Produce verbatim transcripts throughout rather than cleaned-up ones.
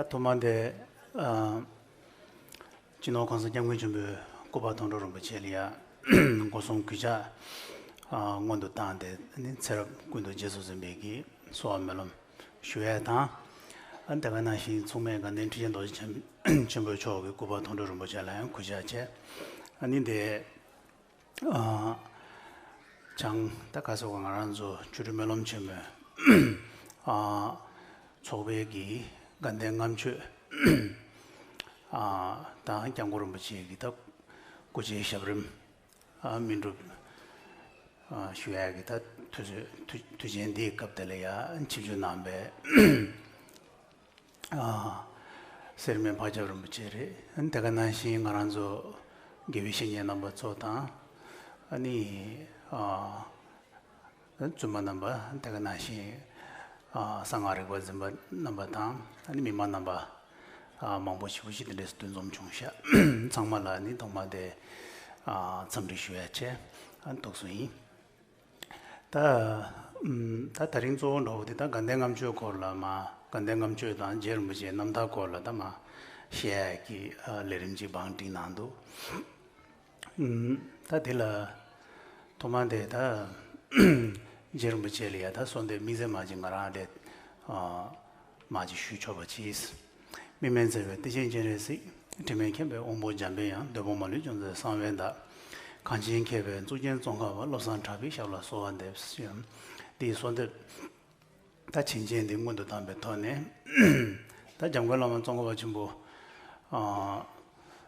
ཐོག་མ་དེ། ཨ། སྤྱི་ནོར་གོང་ས་སྐྱབས་མགོན་ཆེན་པོའི་སྐུ་པར་མཐོང་གྲོལ་རིན་པོ་ཆེ་ལ་ཡ་སྒོ་གསུམ་གུས་ཕྱག་ཨ། སྔོན་དུ་བཏང་སྟེ་ནི་ཚེ་རབས་ཀུན་ཏུ་རྗེས་སུ་འཛིན་པའི་གི་གསོལ་བ་སྨོན་ལམ་ཞུ་ཡས་དང་། ཨ། དེ་ག་ནང་བཞིན་མཚུངས་མེད་དགའ་ལྡན་ཁྲི་ཆེན་རྡོ་རྗེ་འཆང་ཆེན་པོ་མཆོག་གི་སྐུ་པར་མཐོང་གྲོལ་རིན་པོ་ཆེ་ལ་ཡང་གུས་ཕྱག་བྱས། ཨ་ནི་དེ། ཨ། བྱང་ད་ག་ཟེར་བ། ང་རང་ཚོ་ཆོ་འཕྲུལ་སྨོན་ལམ་ཆེན་མོའི། ཨ། ཚོགས་པའི་གི་དགའ་ལྡན་ལྔ་མཆོད། ཨ། དང་སྐྱབས་མགོན་རིན་པོ་ཆེ་གི་ད་སྐུ་ཕྱྭའི་ཞབས་རིམ། ཨ། སྨིན་སྒྲུབ། ཨ། ཞུ་ཡ་གི་ད་དུས་ཚོད་དུས་དུས་ཆེན་འདིའི་སྐབས་དེ་ལ་ཡ་ཆིབས་བསྒྱུར་གནང་བའི། ཨ། སེར་སྨད་འཕགས་སྐྱབས་རིན་པོ་ཆེ་རེད། དེ་ག་ནང་བཞིན་ང་རང་ཚོ་དགེ་བའི་བཤེས་གཉེན་རྣམ་པ་ཚོ་དང་། ཨ་ནི། ཨ། བཙུན་མ་རྣམ་པ། དེ་ག་ནང་བཞིན། ཨ། གསང་སྔགས་རིག་པ་འཛིན་པ་རྣམ་པ་དང་། ཨ་ནི་མི་མང་རྣམ་པ། ཨ། མང་པོ་ཞེ་པོ་ཞིག་དེ་འདྲས་འདུ་འཛོམས་བྱུང་ཤག་ཚང་མ་ལ་ནི་ཐོག་མ་དེ། ཨ། འཚམས་འདྲི་ཞུ་ཡ་བྱས། ཨ། ཐུགས་སུ་ཡིན། ད། ཨུམ། ད་དེ་རིང་གཙོ་བོ་འདྲ་བོ་དེ་ད་དགའ་ལྡན་ལྔ་མཆོད་སྐོར་ལ་མ། དགའ་ལྡན་ལྔ་མཆོད་དང་རྗེ་རིན་པོ་ཆེའི་རྣམ་ཐར་སྐོར་ལ་ད་མ་བཤད་ཡ་གི། ཨ། ལས་རིམ་ཅིག་བང་བསྒྲིགས་གནང་འདུག་ཨུམ། ད་དེ་ལ་ཐོག་མ་དེ་ད་རྗེ་རིན་པོ་ཆེ་ལ་ཡ་ད་གསོལ་འདེབས་དམིགས་བརྩེ་མ་ཅིག་ང་རང་ལས། ཨ། མ་ཅིག་ཞུས་ཆོག་པ་གྱིས། མི་མེད་མཛེས་པའི་གཏེར་ཆེན་སྤྱན་རས་གཟིགས། དྲི་མེད་མཁྱེན་པའི་དབང་པོ་འཇམ་པའི་དབྱངས། འདོད་དཔུང་མ་ལུས་སྐྱོང་མཛད་གསང་བའི་བདག། གངས་ཅན་མཁས་པའི་གཙུག་རྒྱན་ཙོང་ཁ་པ། བློ་བཟང་གྲགས་པའི་ཞབས་ལ་གསོལ་བ་འདེབས། འདིའི་གསོལ་འདེབས་ད་བྱིན་ཅན་འདི་སྔོན་དུ་བཏང་པའི་ཐོག་ནས། ད་འཇམ་མགོན་བླ་མ་ཙོང་ཁ་པ་ཆེན་པོ། ཨ།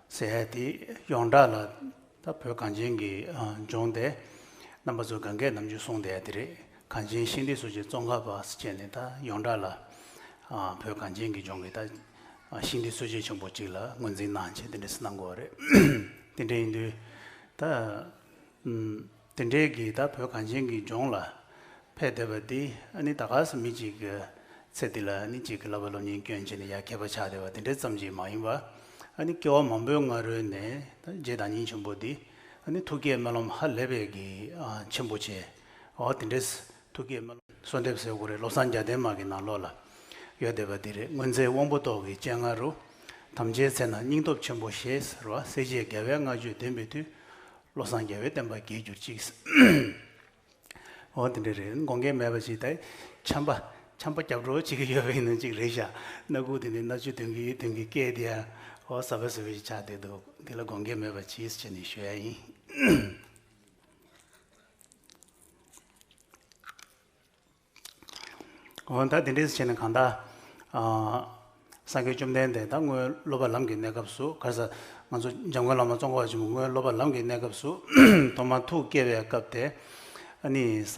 ཟེར་ཡ་དེ་ཡོངས་གྲགས་ལ། ད་བོད་གངས་ཅན་གྱི། ཨ། ལྗོངས་དེ་རྣམ་པ་ཚོས་གང་གས་ནམ་རྒྱུན་གསུངས་བསྡད་ཡ་དེ་རེད། གངས་ཅན་ཤིང་རྟའི་སྲོལ་འབྱེད་ཙོང་ཁ་པ་ཟེར་བྱས་ནས་ད་ཡོངས་གྲགས་ལ། ཨ། བོད་གངས་ཅན་གྱི་ལྗོངས་ཀྱི་ད། ཨ། ཤིང་རྟའི་སྲོལ་འབྱེད་ཆེན་པོ་གཅིག་ལ་ངོས་འཛིན་གནང་བྱས་དེ་འདྲ་ཟེར་གནང་དགོས་པ་རེད། དེ་འདྲ་ཡིན་དུས་ད། ཨུམ། དེ་འདྲའི་གི་ད་བོད་གངས་ཅན་གྱི་ལྗོངས་ལ་ཕེབས་བསྡད་པ་འདི། ཨ་ནི་ད་ག་སེ་མི་གཅིག་གི་ཚེ་འདི་ལ་ཨ་ནི་གཅིག་གི་བསླབ་པ་སློབ་གཉེར་བསྐྱོན་བྱས་ནས་ཡར་མཁས་པ་ཆགས་བསྡད་པ་དེ་འདྲ་ཙམ་གྱིས་མ་ཡིན་པ། ཨ་ནི་སྐྱེ་བ་མང་པོའི་སྔ་རོལ་ནས་ད་རྗེ་བདག་ཉིད་ཆེན་པོ་འདི། ཨ་ནི་ཐུགས་བསྐྱེད་སྨོན་ལམ་ཧ་ལས་པའི་གི། ཨ། ཆེན་པོ་བྱས། འོ་དེ་འདྲས་ཐུགས་བསྐྱེད་སྨོན་ལམ་གསོལ་འདེབས་ཟེར་དགོས་རེད། བློ་བཟང་རྒྱལ་ལྡན་མ་གི་ནང་ལོགས་ལ་ཡོད་བསྡད་པ་འདི་རེད། མངོན་མཛད་དབང་པོ་ཏོག་གི་སྤྱན་སྔ་རུ། དམ་ཅན་ཚེ་ན་སྙིང་སྟོབས་ཆེན་པོ་ཞེས་ཟེར་བ། སྲས་བཅས་རྒྱལ་བའི་བསྔགས་བརྗོད་ལྡན་པའི་མཐུས། བློ་བཟང་རྒྱལ་བའི་བསྟན་པ་རྒྱས་གྱུར་ཅིག་འོ་དེ་འདྲ་རེད། དགོངས་འགལ་མེད་པ་ཅིག་ད་ཆམ་པ་ཆམ་པ་རྒྱབ་འགྲོ་བྱེད་ཀྱི་ཡོད་པ་ཡིན་ན་ཅིག་རེད་ཤག་སྣ་ཁུག་དེ་ནས་སྣ་ཆུ་ཐོན་གྱི་ཐོན་གྱི་སྐད་དེ་ཡང་འོ་ཟབ་པ་ཟབ་པ་ཞིག་ཆགས་བསྡད་འདུག་འདི་ལ་དགོངས་འགལ་མེད་པ་ཅིག་བྱས་ནས་ཞུ་ཡ་ཡིན། འོ་ད་དེ་འདྲས་བྱས་ནས་གང་ལྟར། ཨ། སངས་རྒྱས་བཅོམ་ལྡན་འདས་ད་སྔོན་སློབ་པ་ལམ་གྱི་གནས་སྐབས་སུ། ག་རེ་ཟེར། ང་ཚོ་འཇམ་མགོན་བླ་མ་ཙོང་ཁ་པ་ཆེན་པོ་སྔོན་སློབ་པ་ལམ་གྱི་གནས་སྐབས་སུ་ཐོག་མར་ཐུགས་བསྐྱེད་པའི་སྐབས་དེ། ཨ་ནི་ས་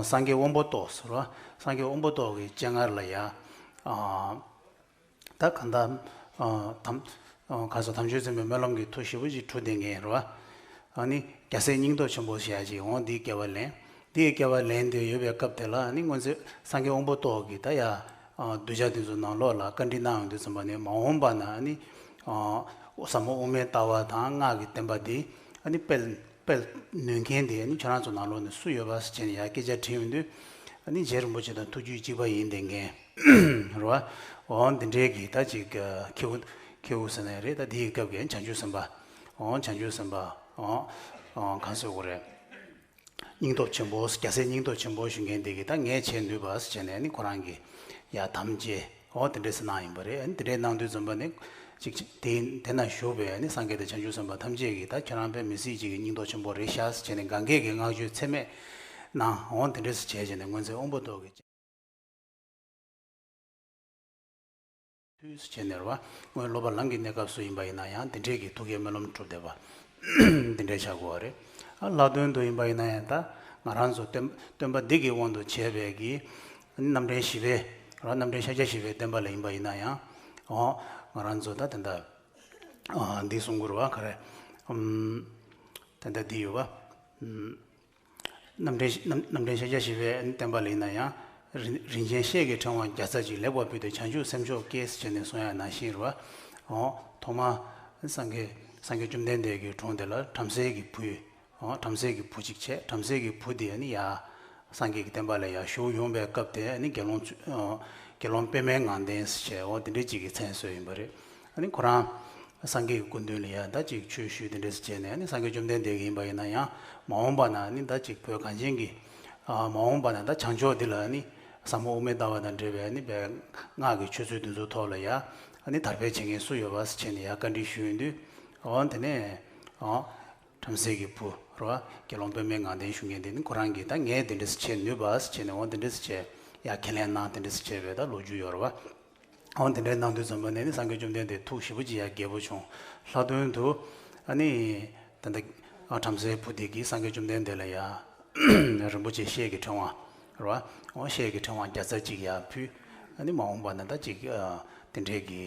སངས་རྒྱས་དབང་པོ་ཏོག་ཟེར་བ། སངས་རྒྱས་དབང་པོ་ཏོག་གི་སྤྱན་སྔར་ལ་ཡ། ཨ། ད་གང་ལྟར། ཨ། དམ། ཨ། ག་རེ་ཟེར། དམ་ཆོས་འཛིན་པའི་སྨོན་ལམ་གྱི་མཐུ་ཞེ་པོ་ཅིག་གྲུབ་བསྡད་མཁན་རེད་བ། ཨ་ནི་རྒྱལ་སྲས་སྙིང་སྟོབས་ཆེན་པོ་ཞེས་ཡ་ཅིག་འོང་། འདིའི་སྐྱེ་བ་ལེན། འདིའི་སྐྱེ་བ་ལེན་བསྡད་ཡོད་པའི་སྐབས་དེ་ལ་ཨ་ནི་སྔོན་ཆད་སངས་རྒྱས་དབང་པོ་ཏོག་གིས་ད་ཡ། ཨ། གདུལ་བྱ་དེ་ཚོའི་ནང་ལོགས་ལ་བཀའ་འདྲི་གནང་ཡོང་དུས་ཙམ་པ་ནས། མ་འོངས་པ་ན་ཨ་ནི། ཨ། ཟབ་མོ་དབུ་མའི་ལྟ་བ་དང་སྔགས་ཀྱི་བསྟན་པ་འདི་ཨ་ནི་སྤེལ་སྤེལ་ནུས་མཁན་དེ་ཨ་ནི་ཁྱོད་རང་ཚོ་ནང་ལོགས་ནས་སུ་ཡོད་པ་ཟེར་བྱས་ནས་ཡ་སྐད་ཆ་དྲིས་ཡོང་དུས། ཨ་ནི་རྗེ་རིན་པོ་ཆེ་དང་ཐུགས་རྒྱུད་གཅིག་པ་ཡིན་བསྡད་མཁན། རེད་བ། འོ་འདི་འདྲའི་གི་ད་ཅིག་ཁྱེའུ་ཁྱེའུ་ཟེར་ནའི་རེད། ད་འདིའི་སྐབས་ཀྱི་བྱང་ཆུབ་སེམས་དཔའ། འོ་བྱང་ཆུབ་སེམས་དཔའ། འོ། འོ་གང་ཟེར་དགོས་རེད། སྙིང་སྟོབས་ཆེན་པོ། རྒྱལ་སྲས་སྙིང་སྟོབས་ཆེན་པོ་ཞུ་མཁན་དེ་གིས་ད་ངས་བྱེད་ནུས་པ་ཟེར་བྱས་ནས་ནི་ཁོ་རང་གིས་ཡ་དམ་བཅས། འོ་དེ་འདྲ་ཟེར་གནང་ཡིན་པ་རེད། དེ་འདྲ་གནང་དུས་ཙམ་པ་ནི་ཅིག་དེ་དེ་ན་བཞུགས་པའི་ནི་སངས་རྒྱས་དང་བྱང་ཆུབ་སེམས་དཔའ་ཐམས་ཅད་ཀྱིས་ད་ཁྱོད་རང་དཔེ་མི་སྲིད་ཅིག་གི་སྙིང་སྟོབས་ཆེན་པོ་རེད་ཤག་ཟེར་བྱས་ནས་གང་གས་ཀྱི་བསྔགས་བརྗོད་ཚད་མེད་གནང་། འོ་དེ་འདྲ་ཟེར་བྱས་བྱས་ནས་སྔོན་ཆད་དབང་པོ་ཏོག་གིས། དུས་སུ་བྱས་ནས་རེད་བ། སྔོན་སློབ་པ་ལམ་གྱི་གནས་སྐབས་སུ་ཡིན་པ་ཡིན་ན་ཡང་དེ་འདྲས་ཀྱི་ཐུགས་བསྐྱེད་སྨོན་ལམ་གྲུབ་བསྡད་པ། དེ་འདྲས་བྱ་དགོས་པ་རེད། ཨ། ལྷག་དོན་དུ་ཡིན་པ་ཡིན་ན་ཡང་ད་ང་རང་ཚོ་སྟོན་སྟོན་པ་འདི་གི་དབང་དུ་བྱས་པའི་གི་རྣམ་འདྲེན་བཞི་པའི་རེད་བ། རྣམ་འདྲེན་ཤཱཀྱ་བཞི་པའི་བསྟན་པ་ལ་ཡིན་པ་ཡིན་ན་ཡང་། འོ། ང་རང་ཚོ་ད་དེ་འདྲ། ཨ། འདི་གསུང་གི་རེད་བ། ག་རེ། ཨམ། དེ་འདྲ་འདི་ཡོད་བ། ཨམ། རྣམ་འདྲེན་རྣམ་རྣམ་འདྲེན་ཤཱཀྱ་ཞེས་པའི་བསྟན་པ་ལ་ཡིན་ན་ཡང་། རིན་རིན་ཆེན་ཤེལ་གྱི་ཕྲེང་བ་བརྒྱ་རྩ་གཅིག་ལེགས་པར་ཕུལ་ཏེ་བྱང་ཆུབ་སེམས་མཆོག་བསྐྱེད་ཟེར་བྱས་ནས་གསུང་ཡ་ནང་བཞིན་རེད་བ། འོ། ཐོག་མ་སངས་རྒྱས་སངས་རྒྱས་བཅོམ་ལྡན་འདས་ཀྱི་དྲུང་དེ་ལ་བྲམ་ཟེ་གི་བུ། འོ། བྲམ་ཟེ་གི་བུ་གཅིག་བྱས། བྲམ་ཟེ་གི་བུ་དེ་ནི་ཡ་སངས་རྒྱས་ཀྱི་བསྟན་པ་ལ་ཡ་ཞུགས་ཡོང་བའི་སྐབས་དེ་ནི་དགེ་སློང་ཚུ། འོ། དགེ་སློང་པདྨའི་ངང་ལྡན་ཟེར་བྱས་འོ་དེ་འདྲའི་ཅིག་གི་མཚན་གསོལ་ཡིན་པ་རེད། ཨ་ནི་ཁོ་རང་སངས་རྒྱས་ཀྱི་སྐུ་མདུན་ལ་ཡ་ད་ཅིག་ཆོས་ཞུས་དེ་འདྲ་ཟེར་བྱས་ནས་ཨ་ནི་སངས་རྒྱས་བཅོམ་ལྡན་འདས་ཀྱིས་ཡིན་པ་ཡིན་ན་ཡང་མ་འོངས་པ་ན་ཨ་ནི་ད་ཅིག་བོད་གངས་ཅན་གྱི་ཨ་མ་འོངས་པ་ན་ད་བྱང་ཕྱོགས་འདི་ལ་ཨ་ནི་ཟབ་མོ་དབུ་མའི་ལྟ་བ་དང་འབྲེལ་བའི་ཨ་ནི་བའི་སྔགས་ཀྱི་ཆོས་ཚུལ་འདི་ཚོའི་ཐོག་ལ་ཡ་ཨ་ནི་དར་སྤེལ་བྱེད་མཁན་སུ་ཡོད་པ་ཟེར་བྱས་ནས་ཡ་བཀའ་འདྲི་ཞུས་ཡོང་དུས་འོ་དེ་ནས་འོ། བྲམ་ཟེ་གི་བུ་རེད་བ། དགེ་སློང་པདྨའི་ངང་ལྡན་ཞུ་མཁན་དེ་ནི་ཁོ་རང་གིས་ད་ངས་དེ་འདྲ་སེ་བྱེད་ནུས་པ་ཟེར་བྱས་ནས་འོ་དེ་འདྲ་སེ་བྱས་ཡ་ཁས་ལེན་གནང་དེ་འདྲ་སེ་བྱས་པའི་ད་ལོ་རྒྱུས་ཡོད་རེད་བ། འོ་དེ་འདྲའི་གནང་དུས་ཙམ་པ་ནས་ནི་སངས་རྒྱས་བཅོམ་ལྡན་འདས་ཐུགས་ཞེ་པོ་ཅིག་ཡ་དགྱེས་པོ་བྱུང་། ལྷག་དོན་དུ་ཨ་ནི་ད་ལྟ་བྲམ་ཟེའི་བུ་དེ་གིས་སངས་རྒྱས་བཅོམ་ལྡན་འདས་ལ་ཡ་རིན་པོ་ཆེ་ཤེལ་གྱི་ཕྲེང་བ་རེད་བ། འོ་ཤེལ་གྱི་ཕྲེང་བ་བརྒྱ་རྩ་གཅིག་ཡ་ཕུལ། ཨ་ནི་མ་འོངས་པ་ན་ད་ཅིག་དེ་འདྲའི་གི་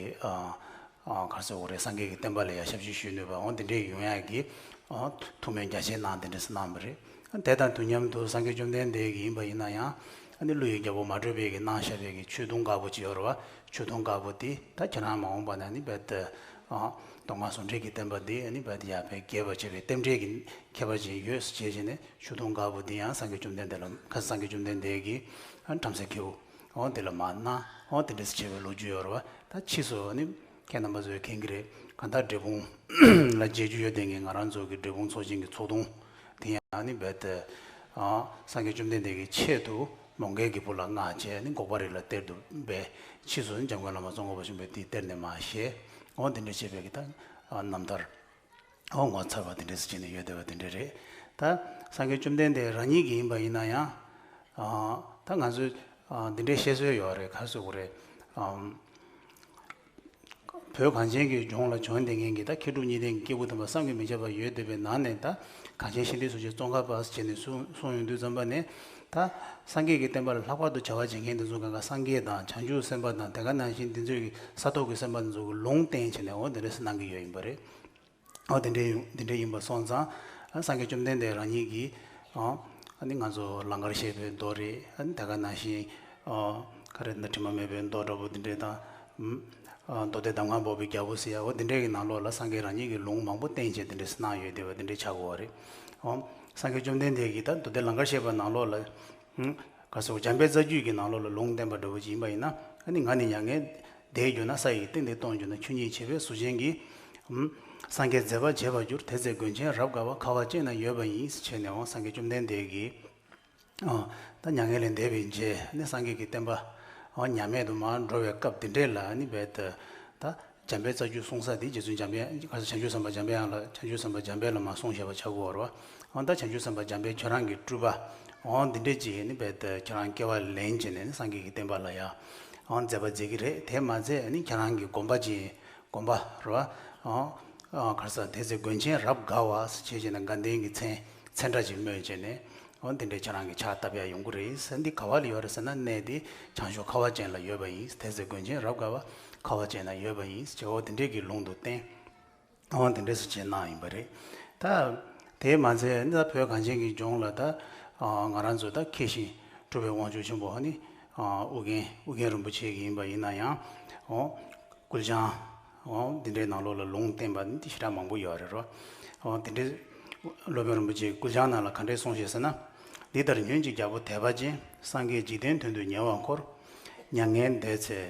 ག་རེ་ཟེར་དགོས་རེད། སངས་རྒྱས་ཀྱི་བསྟན་པ་ལ་ཡང་ཞབས་ཕྱི་ཞུས་ནུས་པ་འོ་དེ་འདྲས་ཡོང་ཡག་གི་ཐུགས་སྨོན་རྒྱ་ཆེ་གནང་དེ་འདྲས་གནང་བ་རེད། དེ་དང་དུས་མཉམ་དུ་སངས་རྒྱས་བཅོམ་ལྡན་འདས་ཀྱིས་ཡིན་པ་ཡིན་ན་ཡང་ཀླུ་ཡི་རྒྱལ་པོ་མ་དྲོས་པས་ཀྱིས་གནང་བཞག་པའི་གི་ཆོས་དུང་དཀར་པོ་ཅིག་ཡོད་རེད་བ། ཆོས་དུང་དཀར་པོ་དེ་ད་ཁྱེད་རང་མ་འོངས་པ་ན་ནི་རྦད་དེ་མདོ་སྔགས་ཟུང་འབྲེལ་གྱི་བསྟན་པ་འདི་ནི་རྦད་དེ་ཡར་འཕེལ་རྒྱས་པར་བྱེད་པའི་རྟེན་འབྲེལ་གྱི་ཁྱད་པར་ཅན་ཡོད་ཟེར་བྱས་བྱས་ནས་ཆོས་དུང་དཀར་པོ་འདི་ཡང་སངས་རྒྱས་བཅོམ་ལྡན་འདས་ལ་ཁ་སངས་རྒྱས་བཅོམ་ལྡན་འདས་ཀྱིས་བྲམ་ཟེ་ཁྱེའུ། འོ་དེ་ལ་མ་གནང་། འོ་དེ་འདྲ་ཞིག་བྱས་པའི་ལོ་རྒྱུས་ཡོད་རེད་བ། ད་ཕྱིས་སུ་ནི་ཁྱེད་རྣམ་པ་ཚོས་མཁྱེན་གྱི་རེད། གང་ལྟར་འབྲས་སྤུངས་ལ་མཇལ་རྒྱུ་ཡོད་དེ་ངས་ང་རང་ཚོ་གི་འབྲས་སྤུངས་ཚོགས་ཆེན་གྱི་ཚོགས་དུང་དེ་ཡང་ནི་རྦད་དེ་སངས་རྒྱས་བཅོམ་ལྡན་འདས་ཀྱི་ཆེད་དུ་མོའུ་འགལ་གྱི་བུ་ལ་མངགས་བྱས་ནི་འགོག་པ་རི་ལ་གཏེར་དུ་སྦས། ཕྱིས་སུ་ནི་འཇམ་མགོན་བླ་མ་ཙོང་ཁ་པ་ཆེན་པོས་དེའི་གཏེར་ནས་མར་བཞེས། འོ་དེ་འདྲ་བྱས་པའི་གི་ད་རྣམ་ཐར། འོ་ངོ་མཚར་བ་དེ་འདྲ་ཟེར་བྱས་ནས་ཡོད་བསྡད་པ་དེ་འདྲ་རེད། ད་སངས་རྒྱས་བཅོམ་ལྡན་འདས་རང་ཉིད་ཀྱིས་ཡིན་པ་ཡིན་ན་ཡང་། ཨ། ད་ང་ཚོས་ཨ་འདི་འདྲའི་བཤད་སྲོལ་ཡོད་རེད། ག་རེ་ཟེར་དགོས་རེད། ཨམ། བོད་གངས་ཅན་གྱི་ལྗོངས་ལ་བྱོན་བསྡད་མཁན་གྱི་ད་མཁས་གྲུབ་གཉིས་ལྡན་གྱི་སྐྱེས་བུ་དམ་པ་བསམ་གྱིས་མི་ཁྱབ་པ་ཡོད་བསྡད་པའི་ནང་ནས་ད་གངས་ཅན་ཤིང་རྟའི་གཙུག་ཆེན་ཙོང་ཁ་པ་ཟེར་བྱས་ནས་གསུངས་གསུངས་ཡོང་དུས་ཙམ་པ་ནས་ད་སངས་རྒྱས་ཀྱི་བསྟན་པ་ལ་ལྷག་པར་དུ་བྱ་བ་བྱེད་མཁན་དེ་ཚོ་གང་ག་སངས་རྒྱས་དང་བྱང་ཆུབ་སེམས་དཔའ་དང་དེ་ག་ནང་བཞིན་འདི་ཚོའི་གི་ས་ཐོབ་ཀྱི་སེམས་དཔའ་དེ་ཚོ་གི་ལུང་བསྟན་བྱས་ནས་འོ་དེ་འདྲ་ཞིག་གནང་གི་ཡོད་ཡིན་པ་རེད། འོ་དེ་འདྲའི་ཡོང་དེ་འདྲའི་ཡིན་པ་སོང་ཙང་ཨ་སངས་རྒྱས་བཅོམ་ལྡན་འདས་རང་ཉིད་ཀྱིས་ཨ་ཨ་ནི་ང་ཚོ་ལང་ཀར་གཤེགས་པའི་མདོ་རེད། ཨ་ནི་ད་ག་ནང་བཞིན་ཨ་ག་རེ་ན་དྲི་མ་མེད་པའི་མདོ་འདྲ་པོ་དེ་འདྲས་དང་ཨ་མདོ་སྡེ་གདམས་ངག་འབོགས་པའི་རྒྱལ་པོ་ཟེར་ཡ་འོ་དེ་འདྲས་ཀྱི་ནང་ལོགས་ལ་སངས་རྒྱས་རང་ཉིད་ཀྱིས་ལུང་མང་པོ་བསྟན་བྱས་དེ་འདྲས་གནང་ཡོད་བསྡད་པ་དེ་འདྲས་ཆགས་ཀྱི་ཡོད་རེད། ཨོ་སངས་རྒྱས་བཅོམ་ལྡན་འདས་ཀྱིས་ད་མདོ་སྡེ་ལང་ཀར་གཤེགས་པ་ནང་ལོགས་ལ་ཨ་ག་རེ་ཟེར་འཇམ་དཔལ་རྩ་རྒྱུད་ཀྱི་ནང་ལོགས་ལ་ལུང་བསྟན་པ་འདྲ་པོ་ཅིག་ཡིན་པ་ཡིན་ན་ཨ་ནི་ང་ནི་མྱ་ངན་འདས་གྱུར་ན། ས་ཡི་སྟེང་དུ་སྟོང་གྱུར་ན། ཆོས་ཉིད་བྱེད་པའི་གཟུགས་ཅན་གྱིས། ཨུམ། སངས་རྒྱས་མཛད་པ་བྱེད་པར་འགྱུར། དེ་ཚེ་མགོན་ཆེན་རབ་དགའ་བ། ཁ་བ་ཅན་ན་ཡོད་པ་ཡིན། ཞེས་ནས་འོང་སངས་རྒྱས་བཅོམ་ལྡན་འདས་ཀྱིས། ཨ། ད་མྱ་ངན་ལས་འདས་པའི་རྗེས་ནི་སངས་རྒྱས་ཀྱི་བསྟན་པ། ཨ། མཉམ་མེད་དུ་མར་འགྲོ་བའི་སྐབས་འདི་འདྲས་ལ་ནི་རྦད་དེ། ད་འཇམ་དཔལ་རྩ་རྒྱུད་གསུང་ས་འདི་རྗེ་བཙུན་འཇམ་དཔལ་བྱང་ཆུབ་སེམས་དཔའ་འཇམ་དཔལ་དབྱངས་ལ་བྱང་ཆུབ་སེམས་དཔའ་འཇམ་དཔལ་ལ་མར་གསུངས་བཞག་པ་ཆགས་ཀྱི་ཡོད་རེད་བ། ཨ། ད་བྱང་ཆུབ་སེམས་དཔའ་འཇམ་དཔལ་ཁྱོད་རང་གི་སྤྲུལ་པ། ཨ། འདི་འདྲས་ཅིག་ནི་རྦད་དེ་ཁྱོད་རང་སྐྱེ་བ་ལེན་བྱས་ནས་ནི་སངས་རྒྱས་ཀྱི་བསྟན་པ་ལ་ཡ། ཨ། མཛད་པ་མཛད་ཀྱི་རེད། དེ་མ་ཚད་ནི་ཁྱོད་རང་གི་དགོན་པ་ཅིག་དགོན་པ་རེད་བ། ཨ། ཨ། ག་རེ་ཟེར་དེ་ཚེ་མགོན་ཆེན་རབ་དགའ་བ་ཞེས་བྱས་ནས་དགའ་ལྡན་གྱི་མཚན་མཚན་སྒྲ་ཅིག་སྨོས་བྱས་ནས། འོ་འདི་འདྲའི་ཁྱེད་རང་གི་ཕྱག་བཏབ་ཡ་ཡོང་གི་རེད་ཟེར། འདི་ག་བ་ལ་ཡོད་རེད་ཟེར་ན་གནས་འདི་བྱང་ཕྱོགས་ཁ་བ་ཅན་ལ་ཡོད་པ་ཡིན། དེ་ཚེ་མགོན་ཆེན་རབ་དགའ་བ་ཁ་བ་ཅན་ན་ཡོད་པ་ཡིན་ཟེར། འོ་འདི་འདྲའི་གི་ལུང་དུ་བསྟན། འོ་འདི་འདྲས་སུ་བྱས་གནང་ཡིན་པ་རེད། ད་དེ་མ་ཚད་ནི་ད་བོད་གངས་ཅན་གྱི་ལྗོངས་ལ་ད་ང་རང་ཚོ་ད་མཁས་ཤིང་གྲུབ་པའི་དབང་ཕྱུག་ཆེན་པོ་ནི་ཨ་ཨུ་རྒྱན་ཨུ་རྒྱན་རིན་པོ་ཆེ་གི་ཡིན་པ་ཡིན་ན་ཡང་། འོ། ཀུན་བྱང་། འོ། འདི་འདྲའི་ནང་ལོགས་ལ་ལུང་བསྟན་པ་འདི་ཞེ་དྲག་མང་པོ་ཡོད་རེད་རོ། འོ། འདི་འདྲའི་སློབ་དཔོན་རིན་པོ་ཆེས་ཀུན་བྱང་ནང་ལ་ག་འདྲས་གསུངས་ཤེས་ཟེར་ན། འདི་ལྟར་ཉོན་ཅིག་རྒྱལ་པོ་དད་པ་ཅན། སངས་རྒྱས་འཇིག་རྟེན་དོན་དུ་ཉེ་བར་འཁོར། མྱ་ངན་འདས་ཚེ།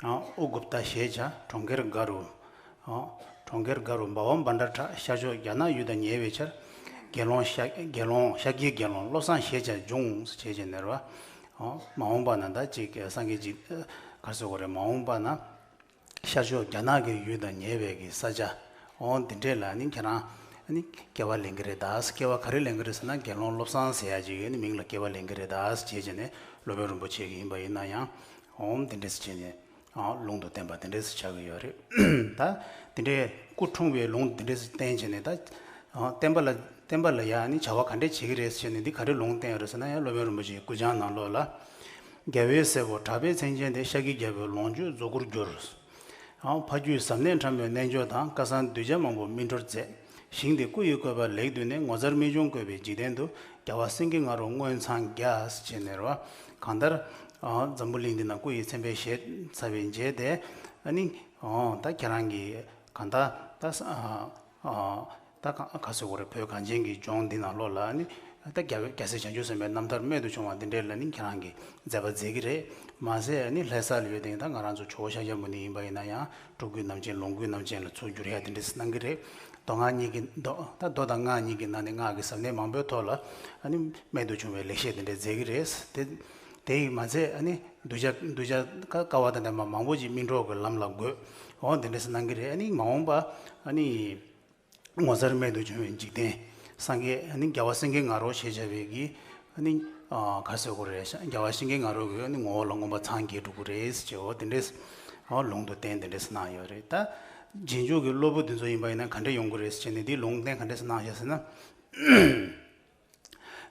ཨ། ཨུ་གུཔྟ་ཞེས་བྱ་གྲོང་ཁྱེར་སྒ་རུ། ཨ། གྲོང་ཁྱེར་སྒ་རུ་འབའ་བ་མནྜལ་གྲགས། ཤར་ཕྱོགས་རྒྱ་ནག་ཡུལ་དང་ཉེ་བའི་ཆར། དགེ་སློང་ཤཱ་དགེ་སློང་ཤཱཀྱའི་དགེ་སློང་བློ་བཟང་ཞེས་བྱ་འབྱུང་ཞེས་བྱས་ནས་རོ། ཨ། མ་འོངས་པ་ན་ད་ཅིག་སངས་རྒྱས་འཇིག་ག་རེ་ཟེར་དགོས་རེད། མ་འོངས་པ་ན། ཤར་ཕྱོགས་རྒྱ་ནག་གི་ཡུལ་དང་ཉེ་བའི་གི་ས་ཆ། འོ་འདི་འདྲས་ལ་ནི་ཁྱེད་རང་ནི་སྐྱེ་བ་ལེན་གི་རེད་ད། སྐྱེ་བ་ག་རེ་ལེན་གི་རེད་ཟེར་ན་དགེ་སློང་བློ་བཟང་ཟེར་ཡ་ཅིག་ནི་མིང་ལ་སྐྱེ་བ་ལེན་གི་རེད་ད་ཞེས་བྱས་ནས་སློབ་དཔོན་རིན་པོ་ཆེ་གི་ཡིན་པ་ཡིན་ན་ཡང་། འོ་འདི་འདྲས་བྱས་ནས་ཨ་ལུང་དུ་བསྟན་པ་འདི་འདྲས་ཆགས་ཀྱི་ཡོད་རེད། ད་འདི་འདྲས་སྐུ་འཁྲུངས་པའི་ལུང་འདི་འདྲས་བསྟན་བྱས་ནས་ད། ཨ། བསྟན་པ་ལ་བསྟན་པ་ལ་ཡང་ནི་བྱ་བ་ག་འདྲས་བྱེད་ཀྱི་རེད་ཟེར་ནས་འདི་ག་རེ་ལུང་བསྟན་ཡོད་རེད་ཟེར་ན། ཡང་སློབ་དཔོན་རིན་པོ་ཆེའི་ཀུན་བྱང་ནང་ལོགས་ལ། རྒྱལ་བའི་སྲས་པོ་གྲགས་པའི་མཚན་ཅན་དེ། ཤཱཀྱའི་རྒྱལ་པོའི་ལོངས་སྤྱོད་རྫོགས་སྐུར་གྱུར། ཨ། ཕ་རྒྱུད་ཟབ་གནད་ཕྲ་མོའི་རྣལ་འབྱོར་དང་། སྐལ་བཟང་གདུལ་བྱ་མང་པོ་སྨིན་གྲོལ་མཛད། ཞིང་དེ་སྐུ་ཡི་བཀོད་པ་ལེགས་བཏུད་ནས། ངོ་མཚར་རྨད་བྱུང་བཀོད་པའི་འཇིག་རྟེན་དུ། རྒྱལ་བ་སེང་གེ་ང་རོ་མངོན་འཚང་རྒྱས་ཟེར་བྱས་ནས་རེད་བ། གང་ལྟར། ཨ། འཛམ་བུ་གླིང་འདི་ན་སྐུ་ཡི་མཚན་དཔེ་བཞེས་ཚར་བའི་རྗེས་དེ། ཨ་ནི། ཨོ། ད་ཁྱེད་རང་གིས་གང་ལྟར་ད་ས་ཨ་ཨ་ད་ག་ག་ཟེར་དགོས་རེད། བོད་གངས་ཅན་གྱི་ལྗོངས་འདི་ནང་ལོགས་ལ་ནི་ ད་རྒྱལ་བའི་རྒྱལ་སྲས་བྱང་ཆུབ་སེམས་དཔའི་རྣམ་ཐར་རྨད་དུ་བྱུང་བ་འདི་འདྲའི་ལ་ནི་ཁྱེད་རང་གིས་མཛད་པ་མཛད་ཀྱི་རེད། མ་ཟད་ཨ་ནི་ལྷ་ས་ལ་ཡོད་དེ་ད་ང་རང་ཚོ་ཇོ་བོ་ཤཱཀྱ་མུ་ནེ་ཡིན་པ་ཡིན་ན་ཡང་སྤྲུལ་སྐུའི་རྣམ་ཅན་ལོངས་སྐུའི་རྣམ་ཅན་ལ་ཚུར་བསྒྱུར་ཡ་དེ་འདྲས་གནང་གི་རེད། མདོ་སྔགས་གཉིས་ཀྱི་མདོ་ད་མདོ་དང་སྔགས་གཉིས་ཀྱི་ནང་ནས་སྔགས་ཀྱི་ཟབ་གནད་མང་པོའི་ཐོག་ལ་ཨ་ནི་རྨད་དུ་བྱུང་བའི་ལེགས་བཤད་དེ་འདྲས་མཛད་ཀྱི་རེད། དེ་དེ་ཡིས་མ་ཚད་ཨ་ནི་གདུལ་བྱ་གདུལ་བྱ་ཀ་ཀ་བ་དང་ལྡན་པ་མང་པོ་ཅིག་སྨིན་གྲོལ་གྱི་ལམ་ལ་འགོད། འོ་དེ་འདྲས་གནང་གི་རེད། ཨ་ནི་མ་འོངས་པ་ཨ་ནི། ངོ་མཚར་རྨད་དུ་བྱུང་བའི་འཇིག་རྟེན། སངས་རྒྱས་ནི་རྒྱལ་བ་སེང་གེ་ང་རོ་ཞེས་བྱ་བའི་གི་ནི་ག་ཟེར་དགོས་རེད། རྒྱལ་བ་སེང་གེ་ང་རོ་གི་ནི་ངོ་བོ་ལ་མངོན་པར་འཚང་རྒྱས་འགྲོ་གི་རེད་ཅེས་འོ་དེ་འདྲས་ལུང་དུ་བསྟན་དེ་འདྲས་གནང་ཡོད་རེད། ད་རྗེས་འཇུག་གི་སློབ་བུ་འདི་ཚོ་ཡིན་པ་ཡིན་ན་ག་འདྲས་ཡོང་གི་རེད་ཟེར་ནས་འདིའི་ལུང་བསྟན་ག་འདྲས་གནང་བཞག་ཟེར་ན།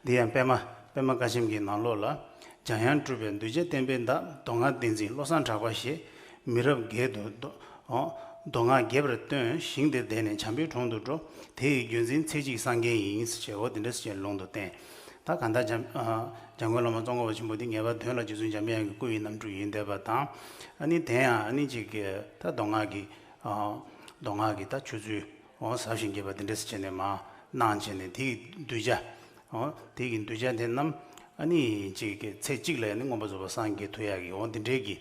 འདི་ཡང་པད་མ་པད་མ་བཀའ་ཆེམས་ཀྱི་ནང་ལོགས་ལ། འཇམ་དབྱངས་སྤྲུལ་པའི་གདུལ་བྱ་བསྟན་པའི་བདག་མདོ་སྔགས་བསྟན་འཛིན་བློ་བཟང་གྲགས་པ་ཞེས། མི་རབས་བརྒྱད་དུ་མདོ་མདོ་སྔགས་རྒྱས་པར་སྟོན། ཞིང་དེར་བསྡད་ནས་བྱམས་པའི་དྲུང་དུ་འགྲོ། དེ་ཡི་རྒྱུན་འཛིན་ཚེ་གཅིག་སངས་རྒྱས་ཡིན། ཞེས་འོ་དེ་འདྲ་ཞེས་ལུང་དུ་བསྟན། ད་གང་ལྟར་འཇམ་འཇམ་མགོན་བླ་མ་ཙོང་ཁ་པ་ཆེན་པོ་འདི་ངེས་པར་དོན་ལ་རྗེ་བཙུན་འཇམ་དབྱངས་ཀྱི་སྐུ་ཡི་རྣམ་སྤྲུལ་ཡིན་བསྡད་པ་དང་། ཨ་ནི་དེ་ཡང་ཨ་ནི་གཅིག་གི་ད་མདོ་སྔགས་ཀྱི་མདོ་སྔགས་ཀྱི་ད་ཆོས་ཚུལ། འོ་ཟབ་ཞིང་རྒྱས་པ་འདི་འདྲ་ཞིག་བྱས་ནས་མར་གནང་བྱས་ནས་དེ་ཡི་གདུལ་བྱ། འོ་དེ་ཡི་གདུལ་བྱ་དེ་རྣམས་ཨ་ནི་གཅིག་གི་ཚེ་གཅིག་ལ་ཡང་ནི་མངོན་པར་རྫོགས་པར་སངས་རྒྱས་ཐུབ་ཡག་གི་འོ་འདི་འདྲའི་གི་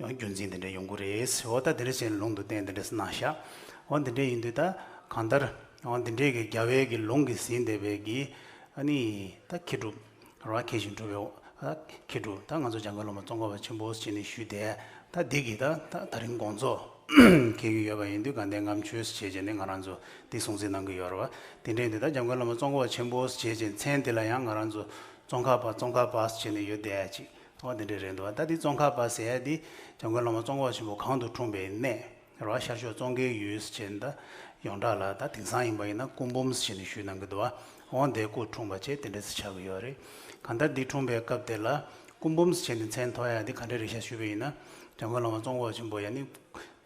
རྒྱུན་འཛིན་འདི་འདྲ་ཡོང་གི་རེད། འོ་ད་འདི་འདྲ་བྱས་ནས་ལུང་དུ་བསྟན་འདི་འདྲ་གནང་ཤག་འོ་འདི་འདྲ་ཡིན་དུས་ད་གང་ལྟར་འོ་འདི་འདྲའི་གི་རྒྱལ་བའི་གི་ལུང་གིས་ཟིན་བསྡད་པའི་གི་ཨ་ནི་ད་མཁས་གྲུབ། ར་མཁས་ཤིང་གྲུབ་པའི་མཁས་གྲུབ་ད་ང་ཚོ་འཇམ་མགོན་བླ་མ་ཙོང་ཁ་པ་ཆེན་པོ་ཟེར་ནས་ཞུས་ཏེ། ད་འདི་གི་ད་ད་ད་རིང་དགོངས་རྫོགས་འཁེལ་གྱི་ཡོད་པ་ཡིན་དུས་དགའ་ལྡན་ལྔ་མཆོད་ཟེར་བྱས་ནས་ང་རང་ཚོ་འདི་སྲུང་བརྩི་གནང་གི་ཡོད་རེད་བ། དེ་འདྲ་ཡིན་དུས་ད་འཇམ་མགོན་བླ་མ་ཙོང་ཁ་པ་ཆེན་པོ་ཟེར་བྱས་མཚན་དེ་ལ་ཡང་ང་རང་ཚོ་ཙོང་ཁ་པ་ཙོང་ཁ་པ་ཟེར་བྱས་ནས་ཡོད་བསྡད་ཅིག་འོ་དེ་འདྲ་རེད་འདུག་བ། ད་འདི་ཙོང་ཁ་པ་ཟེར་ཡ་འདི་འཇམ་མགོན་བླ་མ་ཙོང་ཁ་པ་ཆེན་པོ་གང་དུ་འཁྲུངས་པའི་གནས། རེད་བ། ཤར་ཕྱོགས་ཙོང་ཁའི་ཡུལ་ཟེར་བྱས་ནས་ད་ཡོངས་གྲགས་ལ་ད་དེང་སང་ཡིན་པ་ཡིན་ན་སྐུ་འབུམ་ཟེར་བྱས་ནས་ཞུས་གནང་གི་འདུག་བ། འོ་འདིར་སྐུ་འཁྲུངས་པ་བྱས་དེ་འདྲ་ཟེར་ཆགས་ཀྱི་ཡོད་རེད། གང་ལྟར་འདི་འཁྲུངས་པའི་སྐབས་དེ་ལ་སྐུ་འབུམ་ཟེར་བྱས་ནས་མཚན་ཐོགས་ཡ་འདི་ག་འདྲ་རེད་ཤག་ཞུས་པ་ཡིན་ན། འཇམ་མགོན་བླ་མ་ཙོང་ཁ་པ་ཆེན་པོ་ཡ་ནི་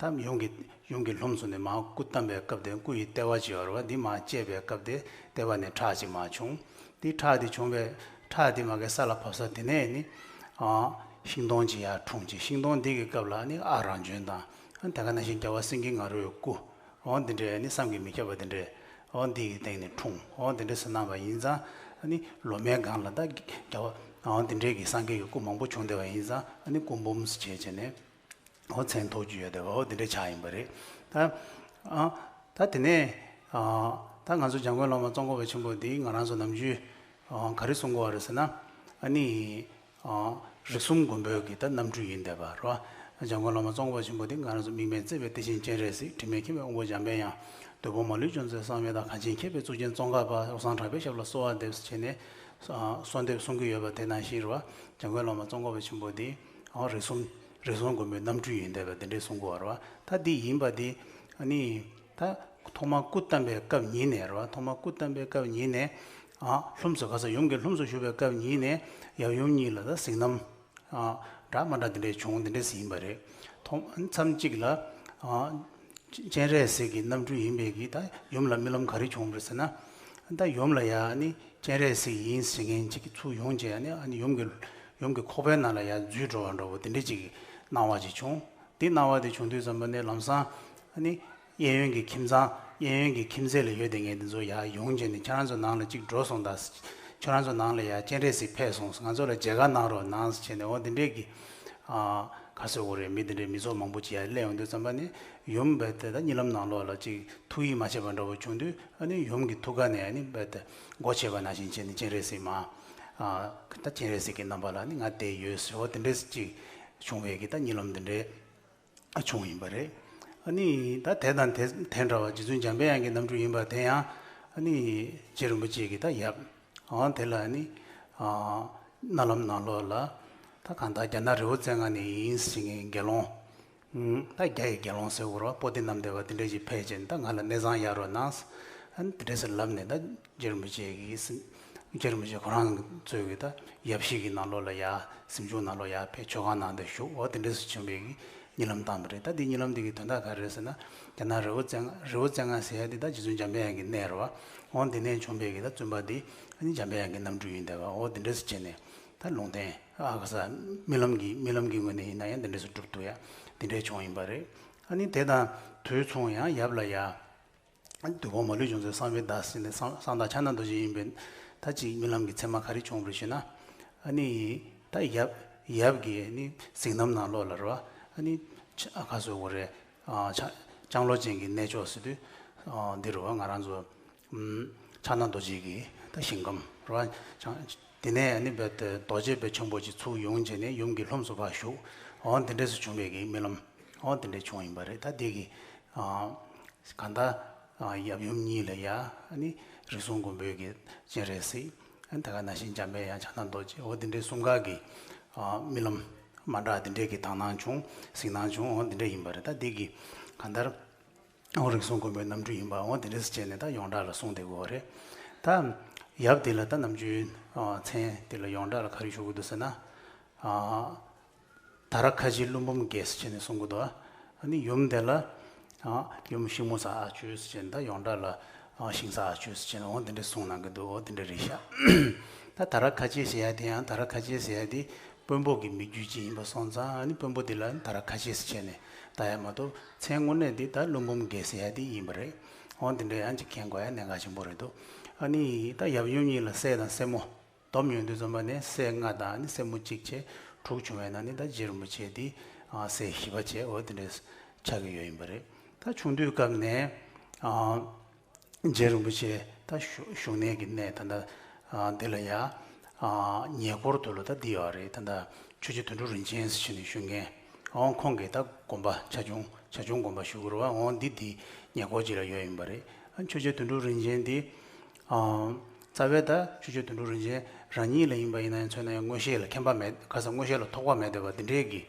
ད་ཡུམ་གྱི་ཡུམ་གྱི་ལྷུམས་སུ་ནས་མར་སྐུ་བལྟམས་པའི་སྐབས་དེ་སྐུ་ཡི་ལྟེ་བ་ཅིག་ཡོད་རེད་བ། འདི་མར་བཅད་པའི་སྐབས་དེ་ལྟེ་བ་ནས་ཁྲག་ཅིག་མར་བྱུང་། འདི་ཁྲག་འདི་བྱུང་བའི་ཁྲག་འདི་མ་གི་ས་ལ་བབས་ས་དེ་ནས་ནི་ཨ་ཤིང་སྡོང་ཅིག་ཡར་འཁྲུངས་ཅིང་། ཤིང་སྡོང་འདི་གི་སྐབས་ལ་ནི་ཨ་རང་བྱོན་དང་། ཨ་དེ་ག་ནང་བཞིན་རྒྱལ་བ་སེང་གེ་ང་རོའི་སྐུ། འོ་འདི་འདྲའི་ནི་བསམ་གྱིས་མི་ཁྱབ་པ་འདི་འདྲའི་འོ་འདི་གི་སྟེང་ནས་འཁྲུངས། འོ་འདི་འདྲ་ཟེར་གནང་བ་ཡིན་ཙང་ཨ་ནི་ལོ་མའི་སྒང་ལ་ད་རྒྱལ་བ་འོ་འདི་འདྲའི་གི་སངས་རྒྱས་ཀྱི་སྐུ་མང་པོ་བྱུང་བསྡད་པ་ཡིན་ཙང་ཨ་ནི་སྐུ་འབུམ་ཟེར་བྱས་བྱས་ནས་འོ་མཚན་ཐོགས་ཀྱི་ཡོད་བསྡད་པ་འོ་འདི་འདྲ་ཆགས་ཡིན་པ་རེད། ད་ཨ་ད་དེ་ནས་ཨ་ད་ང་ཚོ་འཇམ་མགོན་བླ་མ་ཙོང་ཁ་པ་ཆེན་པོ་འདི་ང་རང་ཚོ་ནམ་རྒྱུན་ཨ་ག་རེ་གསུང་གི་ཡོད་རེད་ཟེར་ན་ཨ་ནི། རིགས་གསུམ་མགོན་པོའི་གི་ད་རྣམ་འཕྲུལ་ཡིན་བསྡད་པ་རེད་བ། འཇམ་མགོན་བླ་མ་ཙོང་ཁ་པ་ཆེན་པོ་འདི་ང་རང་ཚོ་དམིགས་མེད་བརྩེ་བའི་གཏེར་ཆེན་སྤྱན་རས་གཟིགས། དྲི་མེད་མཁྱེན་པའི་དབང་པོ་འཇམ་པའི་དབྱངས། བདུད་དཔུང་མ་ལུས་སྐྱོབ་མཛད་གསང་བའི་བདག། གངས་ཅན་མཁས་པའི་གཙུག་རྒྱན་ཙོང་ཁ་པ། བློ་བཟང་གྲགས་པའི་ཞབས་ལ་གསོལ་བ་འདེབས་ཟེར་བྱས་ནས་གསོལ་འདེབས་གསུང་གི་ཡོད་པ་དེ་ནང་བཞིན་རེད་བ། འཇམ་མགོན་བླ་མ་ཙོང་ཁ་པ་ཆེན་པོ་འདི་རིགས་གསུམ་རིགས་གསུམ་མགོན་པོའི་རྣམ་འཕྲུལ་ཡིན་བསྡད་པ་དེ་འདྲས་གསུང་གི་ཡོད་རེད་བ། ད་འདི་ཡིན་པ་འདི་ཨ་ནི། ད་ཐོག་མར་སྐུ་བལྟམས་པའི་སྐབས་ཉིད་ནས་རེད་བ། ཐོག་མར་སྐུ་བལྟམས་པའི་སྐབས་ཉིད་ནས་ཨ་ལྷུམས་སུ་ག་ས་ཡུམ་གྱི་ལྷུམས་སུ་ཞུགས་པའི་སྐབས་ཉིད་ནས་ཡབ་ཡུམ་གཉིས་ལ་ད་གཟིགས་རྣམ་ཨ་འདྲ་མ་འདྲ་འདི་འདྲས་བྱུང་། འདི་འདྲས་ཡིན་པ་རེད། ཐོག་མཚམས་གཅིག་ལ་ཨ་སྤྱན་རས་གཟིགས་ཀྱི་རྣམ་འཕྲུལ་ཡིན་པའི་གི་ད་ཡུམ་ལ་རྨི་ལམ་ག་རེ་བྱུང་རེད་ཟེར་ན། ད་ཡུམ་ལ་ཡ་ནི་སྤྱན་རས་གཟིགས་ཡིན་ཟེར་མཁན་གཅིག་གིས་ཚུར་ཡོང་བྱས་ནས་ཨ་ནི་ཡུམ་གྱི་ཡུམ་གྱི་ཁོག་པའི་ནང་ལ་ཡ་འཛུལ་འགྲོ་བ་འདྲ་བོ་དེ་འདྲས་ཅིག་གི་སྣང་བ་ཅིག་བྱུང་། དེ་སྣང་བ་དེ་བྱུང་དུས་ཙམ་པ་ནས་ལམ་སང་ཨ་ནི་གཡས་གཡོན་གྱི་ཁྱིམ་ཚང་། གཡས་གཡོན་གྱི་ཁྱིམ་མཚེས་ལ་ཡོད་དེ་ངས་འདི་ཚོ་ཡར་ཡོང་བྱས་ནས་ཁྱེད་རང་ཚོ་ནང་ལ་གཅིག་འགྲོ་སོང་དང་། ཁྱེད་རང་ཚོ་ནང་ལ་ཡར་སྤྱན་རས་གཟིགས་ཕེབས་སོང་། ང་ཚོ་ལ་མཇལ་ཁ་གནང་རོགས་གནང་ཟེར་བྱས་ནས་འོ་འདི་འདྲས་ཀྱི་ཨ་ག་ཟེར་དགོས་རེད། མི་འདི་འདྲའི་མི་ཚོགས་མང་པོ་ཅིག་ཡར་སླེབས་ཡོང་དུས་ཙམ་པ་ནས་ཡུམ་རྦད་དེ་ད་གཉིད་ལམ་ནང་ལོགས་ལ་གཅིག་ཐུགས་ཡིད་མ་ཆེས་པ་འདྲ་བོ་བྱུང་དུས་ཨ་ནི་ཡུམ་གྱི་ཐུགས་ཀ་ནས་ཨ་ནི་རྦད་དེ་སྒོ་ཕྱེས་པ་ནང་བཞིན་བྱས་ནས་སྤྱན་རས་གཟིགས་མ་ཨ་ད་སྤྱན་རས་གཟིགས་ཀྱི་རྣམ་པ་ལ་ནི་ང་བསྡད་ཡོད་ཟེར་འོ་དེ་འདྲས་ཅིག་བྱུང་བའི་གི་ད་གཉིད་ལམ་དེ་འདྲའི་ཨ་བྱུང་ཡིན་པ་རེད། ཨ་ནི་ད་དེ་དང་དེ་དེ་འདྲ་བ་རྗེ་བཙུན་འཇམ་པའི་དབྱངས་ཀྱི་རྣམ་སྤྲུལ་ཡིན་པ་དེ་ཡང་ཨ་ནི་རྗེ་རིན་པོ་ཆེ་གི་ད་ཡབ་ཨང་དེ་ལ་ཨ་ནི་ཨ་རྣ་ལམ་ནང་ལོགས་ལ་ད་གང་ལྟར་རྒྱ་ནག་རི་བོ་རྩེ་ལྔ་ནས་ཡིན་ཟེར་མཁན་དགེ་སློང་ཨུམ་ད་རྒྱ་ཡི་དགེ་སློང་ཟེར་དགོས་རེད་བ། པོ་ཏི་རྣམ་བདེ་བ་དེ་འདྲས་ཅིག་ཕེབས་བྱས་ནས་ད་ང་ལ་གནས་ཚང་གཡར་རོགས་གནང་ཟེར་ཨ་ནི་དེ་འདྲས་ཟེར་ལབ་ནས་ད་རྗེ་རིན་པོ་ཆེ་གིས་རྗེ་རིན་པོ་ཆེ་ཁོ་རང་ཚོའི་གི་ད་ཡབ་གཞིས་ཀྱི་ནང་ལོགས་ལ་ཡ་གཟིམ་ཆུང་ནང་ལོགས་ཡ་ཕེབས་མཆོད་ཁང་ནང་དུ་བཞུགས། འོ་དེ་འདྲས་སུ་བྱོན་པའི་གི་གཉིད་ལམ་བཏང་བ་རེད། ད་འདི་གཉིད་ལམ་འདི་གི་དོན་དག་ག་རེ་རེད་ཟེར་ན། རྒྱ་ནག་རི་བོ་རྩེ་ལྔ་རི་བོ་རྩེ་ལྔ་ཟེར་ཡ་འདི་ད་རྗེ་བཙུན་འཇམ་པའི་དབྱངས་ཀྱི་གནས་རེད་བ། འོ་འདི་ནས་བྱོན་པའི་གི་ད་བཙུན་པ་འདི་ཨ་ནི་འཇམ་པའི་དབྱངས་ཀྱི་རྣམ་སྤྲུལ་ཡིན་བསྡད་པ། འོ་དེ་འདྲས་སུ་བྱས་ནས་ད་ལུང་བསྟན་ཨ་ག་ས་རྨི་ལམ་གྱི་རྨི་ལམ་གྱི་ངོས་ནས་ཡིན་ན་ཡང་དེ་འདྲས་སུ་གྲུབ་འདུག་ཡ་དེ་འདྲས་བྱུང་ཡིན་པ་རེད། ཨ་ནི་དེ་དང་དུས་མཚུངས་ཡང་ཡབ་ལ་ཡ། བདུད་དཔུང་མ་ལུས་སྦྱོང་མཛད་གསང་བའི་བདག་ཟེར་ནས་གསང་གསང་བདག་ཕྱག་ན་རྡོ་རྗེ་ཡིན་པའི་ ད་ཅིག་རྨི་ལམ་གྱི་མཚན་མ་ག་རེ་བྱུང་བ་རེད་ཞུས་ན། ཨ་ནི་ད་ཡབ་ཡབ་ཀྱི་ནི་གཟིགས་རྣམ་ནང་ལོགས་ལ་རེད་བ། ཨ་ནི་ཆ་ཨ་ཁ་སོ་གོ་རེ། ཨ་ཆ་ལྕང་ལོ་ཅན་གྱི་གནས་མཆོག་ཟེར་དུས། ཨ་འདི་རེད་བ། ང་རང་ཚོ་ཕྱག་ན་རྡོ་རྗེ་གི་ད་ཞིང་ཁམས་རེད་བ། ཆ་དེ་ནས་ཨ་ནི་རྦད་དེ་རྡོ་རྗེ་དཔེ་ཆེན་པོ་ཅིག་ཚུར་ཡོང་བྱས་ནས་ཡུམ་གྱི་ལྷུམས་སུ་ཕར་ཞུགས། འོ་འདི་འདྲས་སུ་བྱུང་བའི་གི་རྨི་ལམ། འོ་འདི་འདྲས་བྱུང་ཡིན་པ་རེད། ད་འདི་གི་ཨ་གང་ལྟར་ཨ་ཡབ་ཡུམ་གཉིས་ལ་ཡ་ཨ་ནི་རིགས་གསུམ་མགོན་པོའི་གི་སྤྱན་རས་གཟིགས། ཨ་ནི་ད་ག་ནང་བཞིན་འཇམ་དཔལ་དབྱངས་ཕྱག་ན་རྡོ་རྗེ། འོ་འདི་འདྲའི་གསུམ་ཀ་གི་ཨ་རྨི་ལམ་མ་འདྲ་འདི་འདྲའི་གི་དག་སྣང་བྱུང་། གཟིགས་སྣང་བྱུང་། འོ་འདི་འདྲ་ཡིན་པ་རེད། ད་འདི་གི་གང་ལྟར་འོ་རིགས་གསུམ་མགོན་པོའི་རྣམ་སྤྲུལ་ཡིན་པ། འོ་འདི་འདྲས་བྱས་ནས་ད་ཡོངས་གྲགས་ལ་གསུངས་བསྡད་ཀྱི་ཡོད་རེད། ད་ཡབ་འདི་ལ་ད་ནམ་རྒྱུན་ཨ་མཚན་འདི་ལ་ཡོངས་གྲགས་ལ་ག་རེ་ཞུ་གི་འདུག་ཟེར་ན། ཨ་དྷ་ར་ཁ་ཆེ་ཀླུ་འབུམ་དགེ་ཟེར་བྱས་ནས་གསུང་གི་འདུག་ཨ་ནི་ཡུམ་དེ་ལ་ཨ་ཡུམ་ཤིང་མོ་ས་ཨ་ཅོ་ཟེར་བྱས་ནས། ད་ཡོངས་གྲགས་ལ་ཨ་ཤིང་ས་ཨ་ཅོ་ཟེར་བྱས་ནས་འོ་འདི་འདྲས་གསུང་གནང་གི་འདུག་འོ་འདི་འདྲས་རེད་ཤག་ད་དྷ་ར་ཁ་ཆེ་ཟེར་ཡ་དེ་ཡང་། དྷ་ར་ཁ་ཆེ་ཟེར་ཡ་དེ་དཔོན་པོ་གི་མི་རྒྱུད་ཅིག་ཡིན་པ་སོང་ཙང་། ཨ་ནི་དཔོན་པོ་དེ་ལ་དྷ་ར་ཁ་ཆེ་ཟེར་བྱས་ནས་བཏགས་ཡ་མ་གཏོགས། མཚན་དངོས་གནས་དེ་ད་ཀླུ་འབུམ་དགེ་ཟེར་ཡ་དེ་ཡིན་པ་རེད། འོ་འདི་འདྲས་ཡང་ཅིག་མཁྱེན་དགོས་ཡ་གནད་འགག་ཆེན་པོ་རེད་འདུག་ཨ་ནི་ད་ཡབ་ཡུམ་གཉིས་ལ་སྲས་དང་སྲས་མོ། བསྡོམས་ཡོང་དུས་ཙམ་པ་ནས་སྲས་ལྔ་དང་ནི་སྲས་མོ་གཅིག་བྱས་དྲུག་བྱུང་བའི་ནང་ནས་ད་རྗེ་རིན་པོ་ཆེ་འདི་ཨ་སྲས་བཞི་པ་བྱས། འོ་དེ་འདྲས་ཆགས་ཀྱི་ཡོད་ཡིན་པ་རེད། ད་ཆུང་དུས་སྐབས་ནས་ཨ་རྗེ་རིན་པོ་ཆེ་ད་བཞུགས་བཞུགས་གནས་ཀྱི་གནས་ད་ལྟ་ཨ་འདི་ལ་ཡ་ཨ་ཉེ་འཁོར་དུ་ལ་ད་འདི་ཡོད་རེད། ད་ལྟ་ཆོས་རྗེ་དོན་གྲུབ་རིན་ཆེན་ཟེར་བྱས་ནས་བཞུགས་མཁན། འོ་ཁོང་གིས་ད་དགོན་པ་ཆ་ཆུང་ཆ་ཆུང་དགོན་པ་ཞུ་གི་རེད་བ། འོ་འདི་འདི་ཉེ་འཁོར་ཅིག་ལ་ཡོད་ཡིན་པ་རེད། ཨ་ཆོས་རྗེ་དོན་གྲུབ་རིན་ཆེན་འདི་ཨ་རྩ་བའི་ད་ཆོས་རྗེ་དོན་གྲུབ་རིན་ཆེན་རང་ཉིད་ལ་ཡིན་པ་ཡིན་ན་ཡང་། མཚོན་ན་ཡང་མངོན་ཤེས་ལ་མཁྱེན་པ་མེད། ཁ་སང་མངོན་ཤེས་ལ་ཐོགས་པ་མེད་བསྡད་པ་འདི་འདྲའི་གི་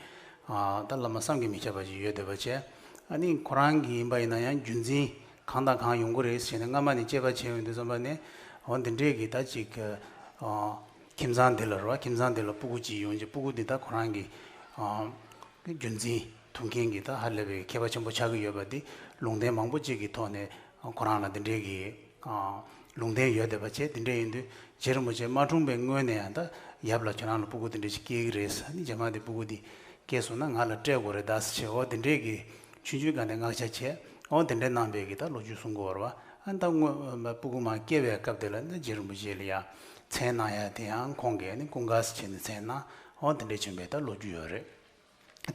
ཨ་ད་བླ་མ་བསམ་གྱིས་མི་ཁྱབ་པ་ཅིག་ཡོད་བསྡད་པ་བྱས། ཨ་ནི་ཁོ་རང་གི་ཡིན་པ་ཡིན་ན་ཡང་རྒྱུན་འཛིན་གང་དང་གང་ཡོང་གི་རེད་ཟེར་ནས་སྔ་མ་ནས་དཔྱད་པ་བྱས་ཡོང་དུས་ཙམ་པ་ནས། འོ་འདི་འདྲའི་གི་ད་ཅིག་ཨ་ཁྱིམ་ཚང་འདི་ལ་རེད་བ། ཁྱིམ་ཚང་འདི་ལ་སྤུ་གུ་ཅིག་ཡོང་རྗེས། སྤུ་གུ་འདི་ད་ཁོ་རང་གི་ཨ་རྒྱུན་འཛིན་ཐུབ་མཁན་གྱི་ད་ཧ་ལས་པའི་མཁས་པ་ཆེན་པོ་ཆགས་ཀྱི་ཡོད་པ་འདི་ལུང་བསྟན་མང་པོ་ཅིག་གི་ཐོག་ནས་ཁོ་རང་ལ་འདི་འདྲའི་གི་ཨ་ལུང་བསྟན་ཡོད་བསྡད་པ་བྱས། འདི་འདྲ་ཡིན་དུས་རྗེ་རིན་པོ་ཆེ་མ་འཁྲུངས་པའི་སྔོན་ནས་ཡང་ད་ཡབ་ལ་ཁྱོད་རང་ལ་སྤུ་གུ་འདི་འདྲ་ཞིག་སྐྱེ་གི་རེད། ཨ་ནི་རྗེས་མ་དེ་སྤུ་གུ་འདི་སྐྱེས་སོང་ན་ང་ལ་སྤྲད་དགོས་རེད་ད་ཟེར་བྱས། འོ་དེ་འདྲས་ཀྱི་ཆུང་ཆུང་སྒང་ནས་མངགས་ཆ་བྱས། འོ་དེ་འདྲས་གནང་བའི་གི་ད་ལོ་རྒྱུས་གསུང་གི་ཡོད་རེད་བ། ཨ་ནི་ད་སྔོན་སྤུ་གུ་མ་སྐྱེས་པའི་སྐབས་དེ་ལ་ནི་རྗེ་རིན་པོ་ཆེ་ལ་ཡ་མཚན་གནང་ཡ་དེ་ཡང་ཁོང་གིས་ནི་ཀུན་དགའ་ཟེར་བྱས་ནས་མཚན་གནང་། འོ་དེ་འདྲས་བྱུང་བའི་ད་ལོ་རྒྱུས་ཡོད་རེད།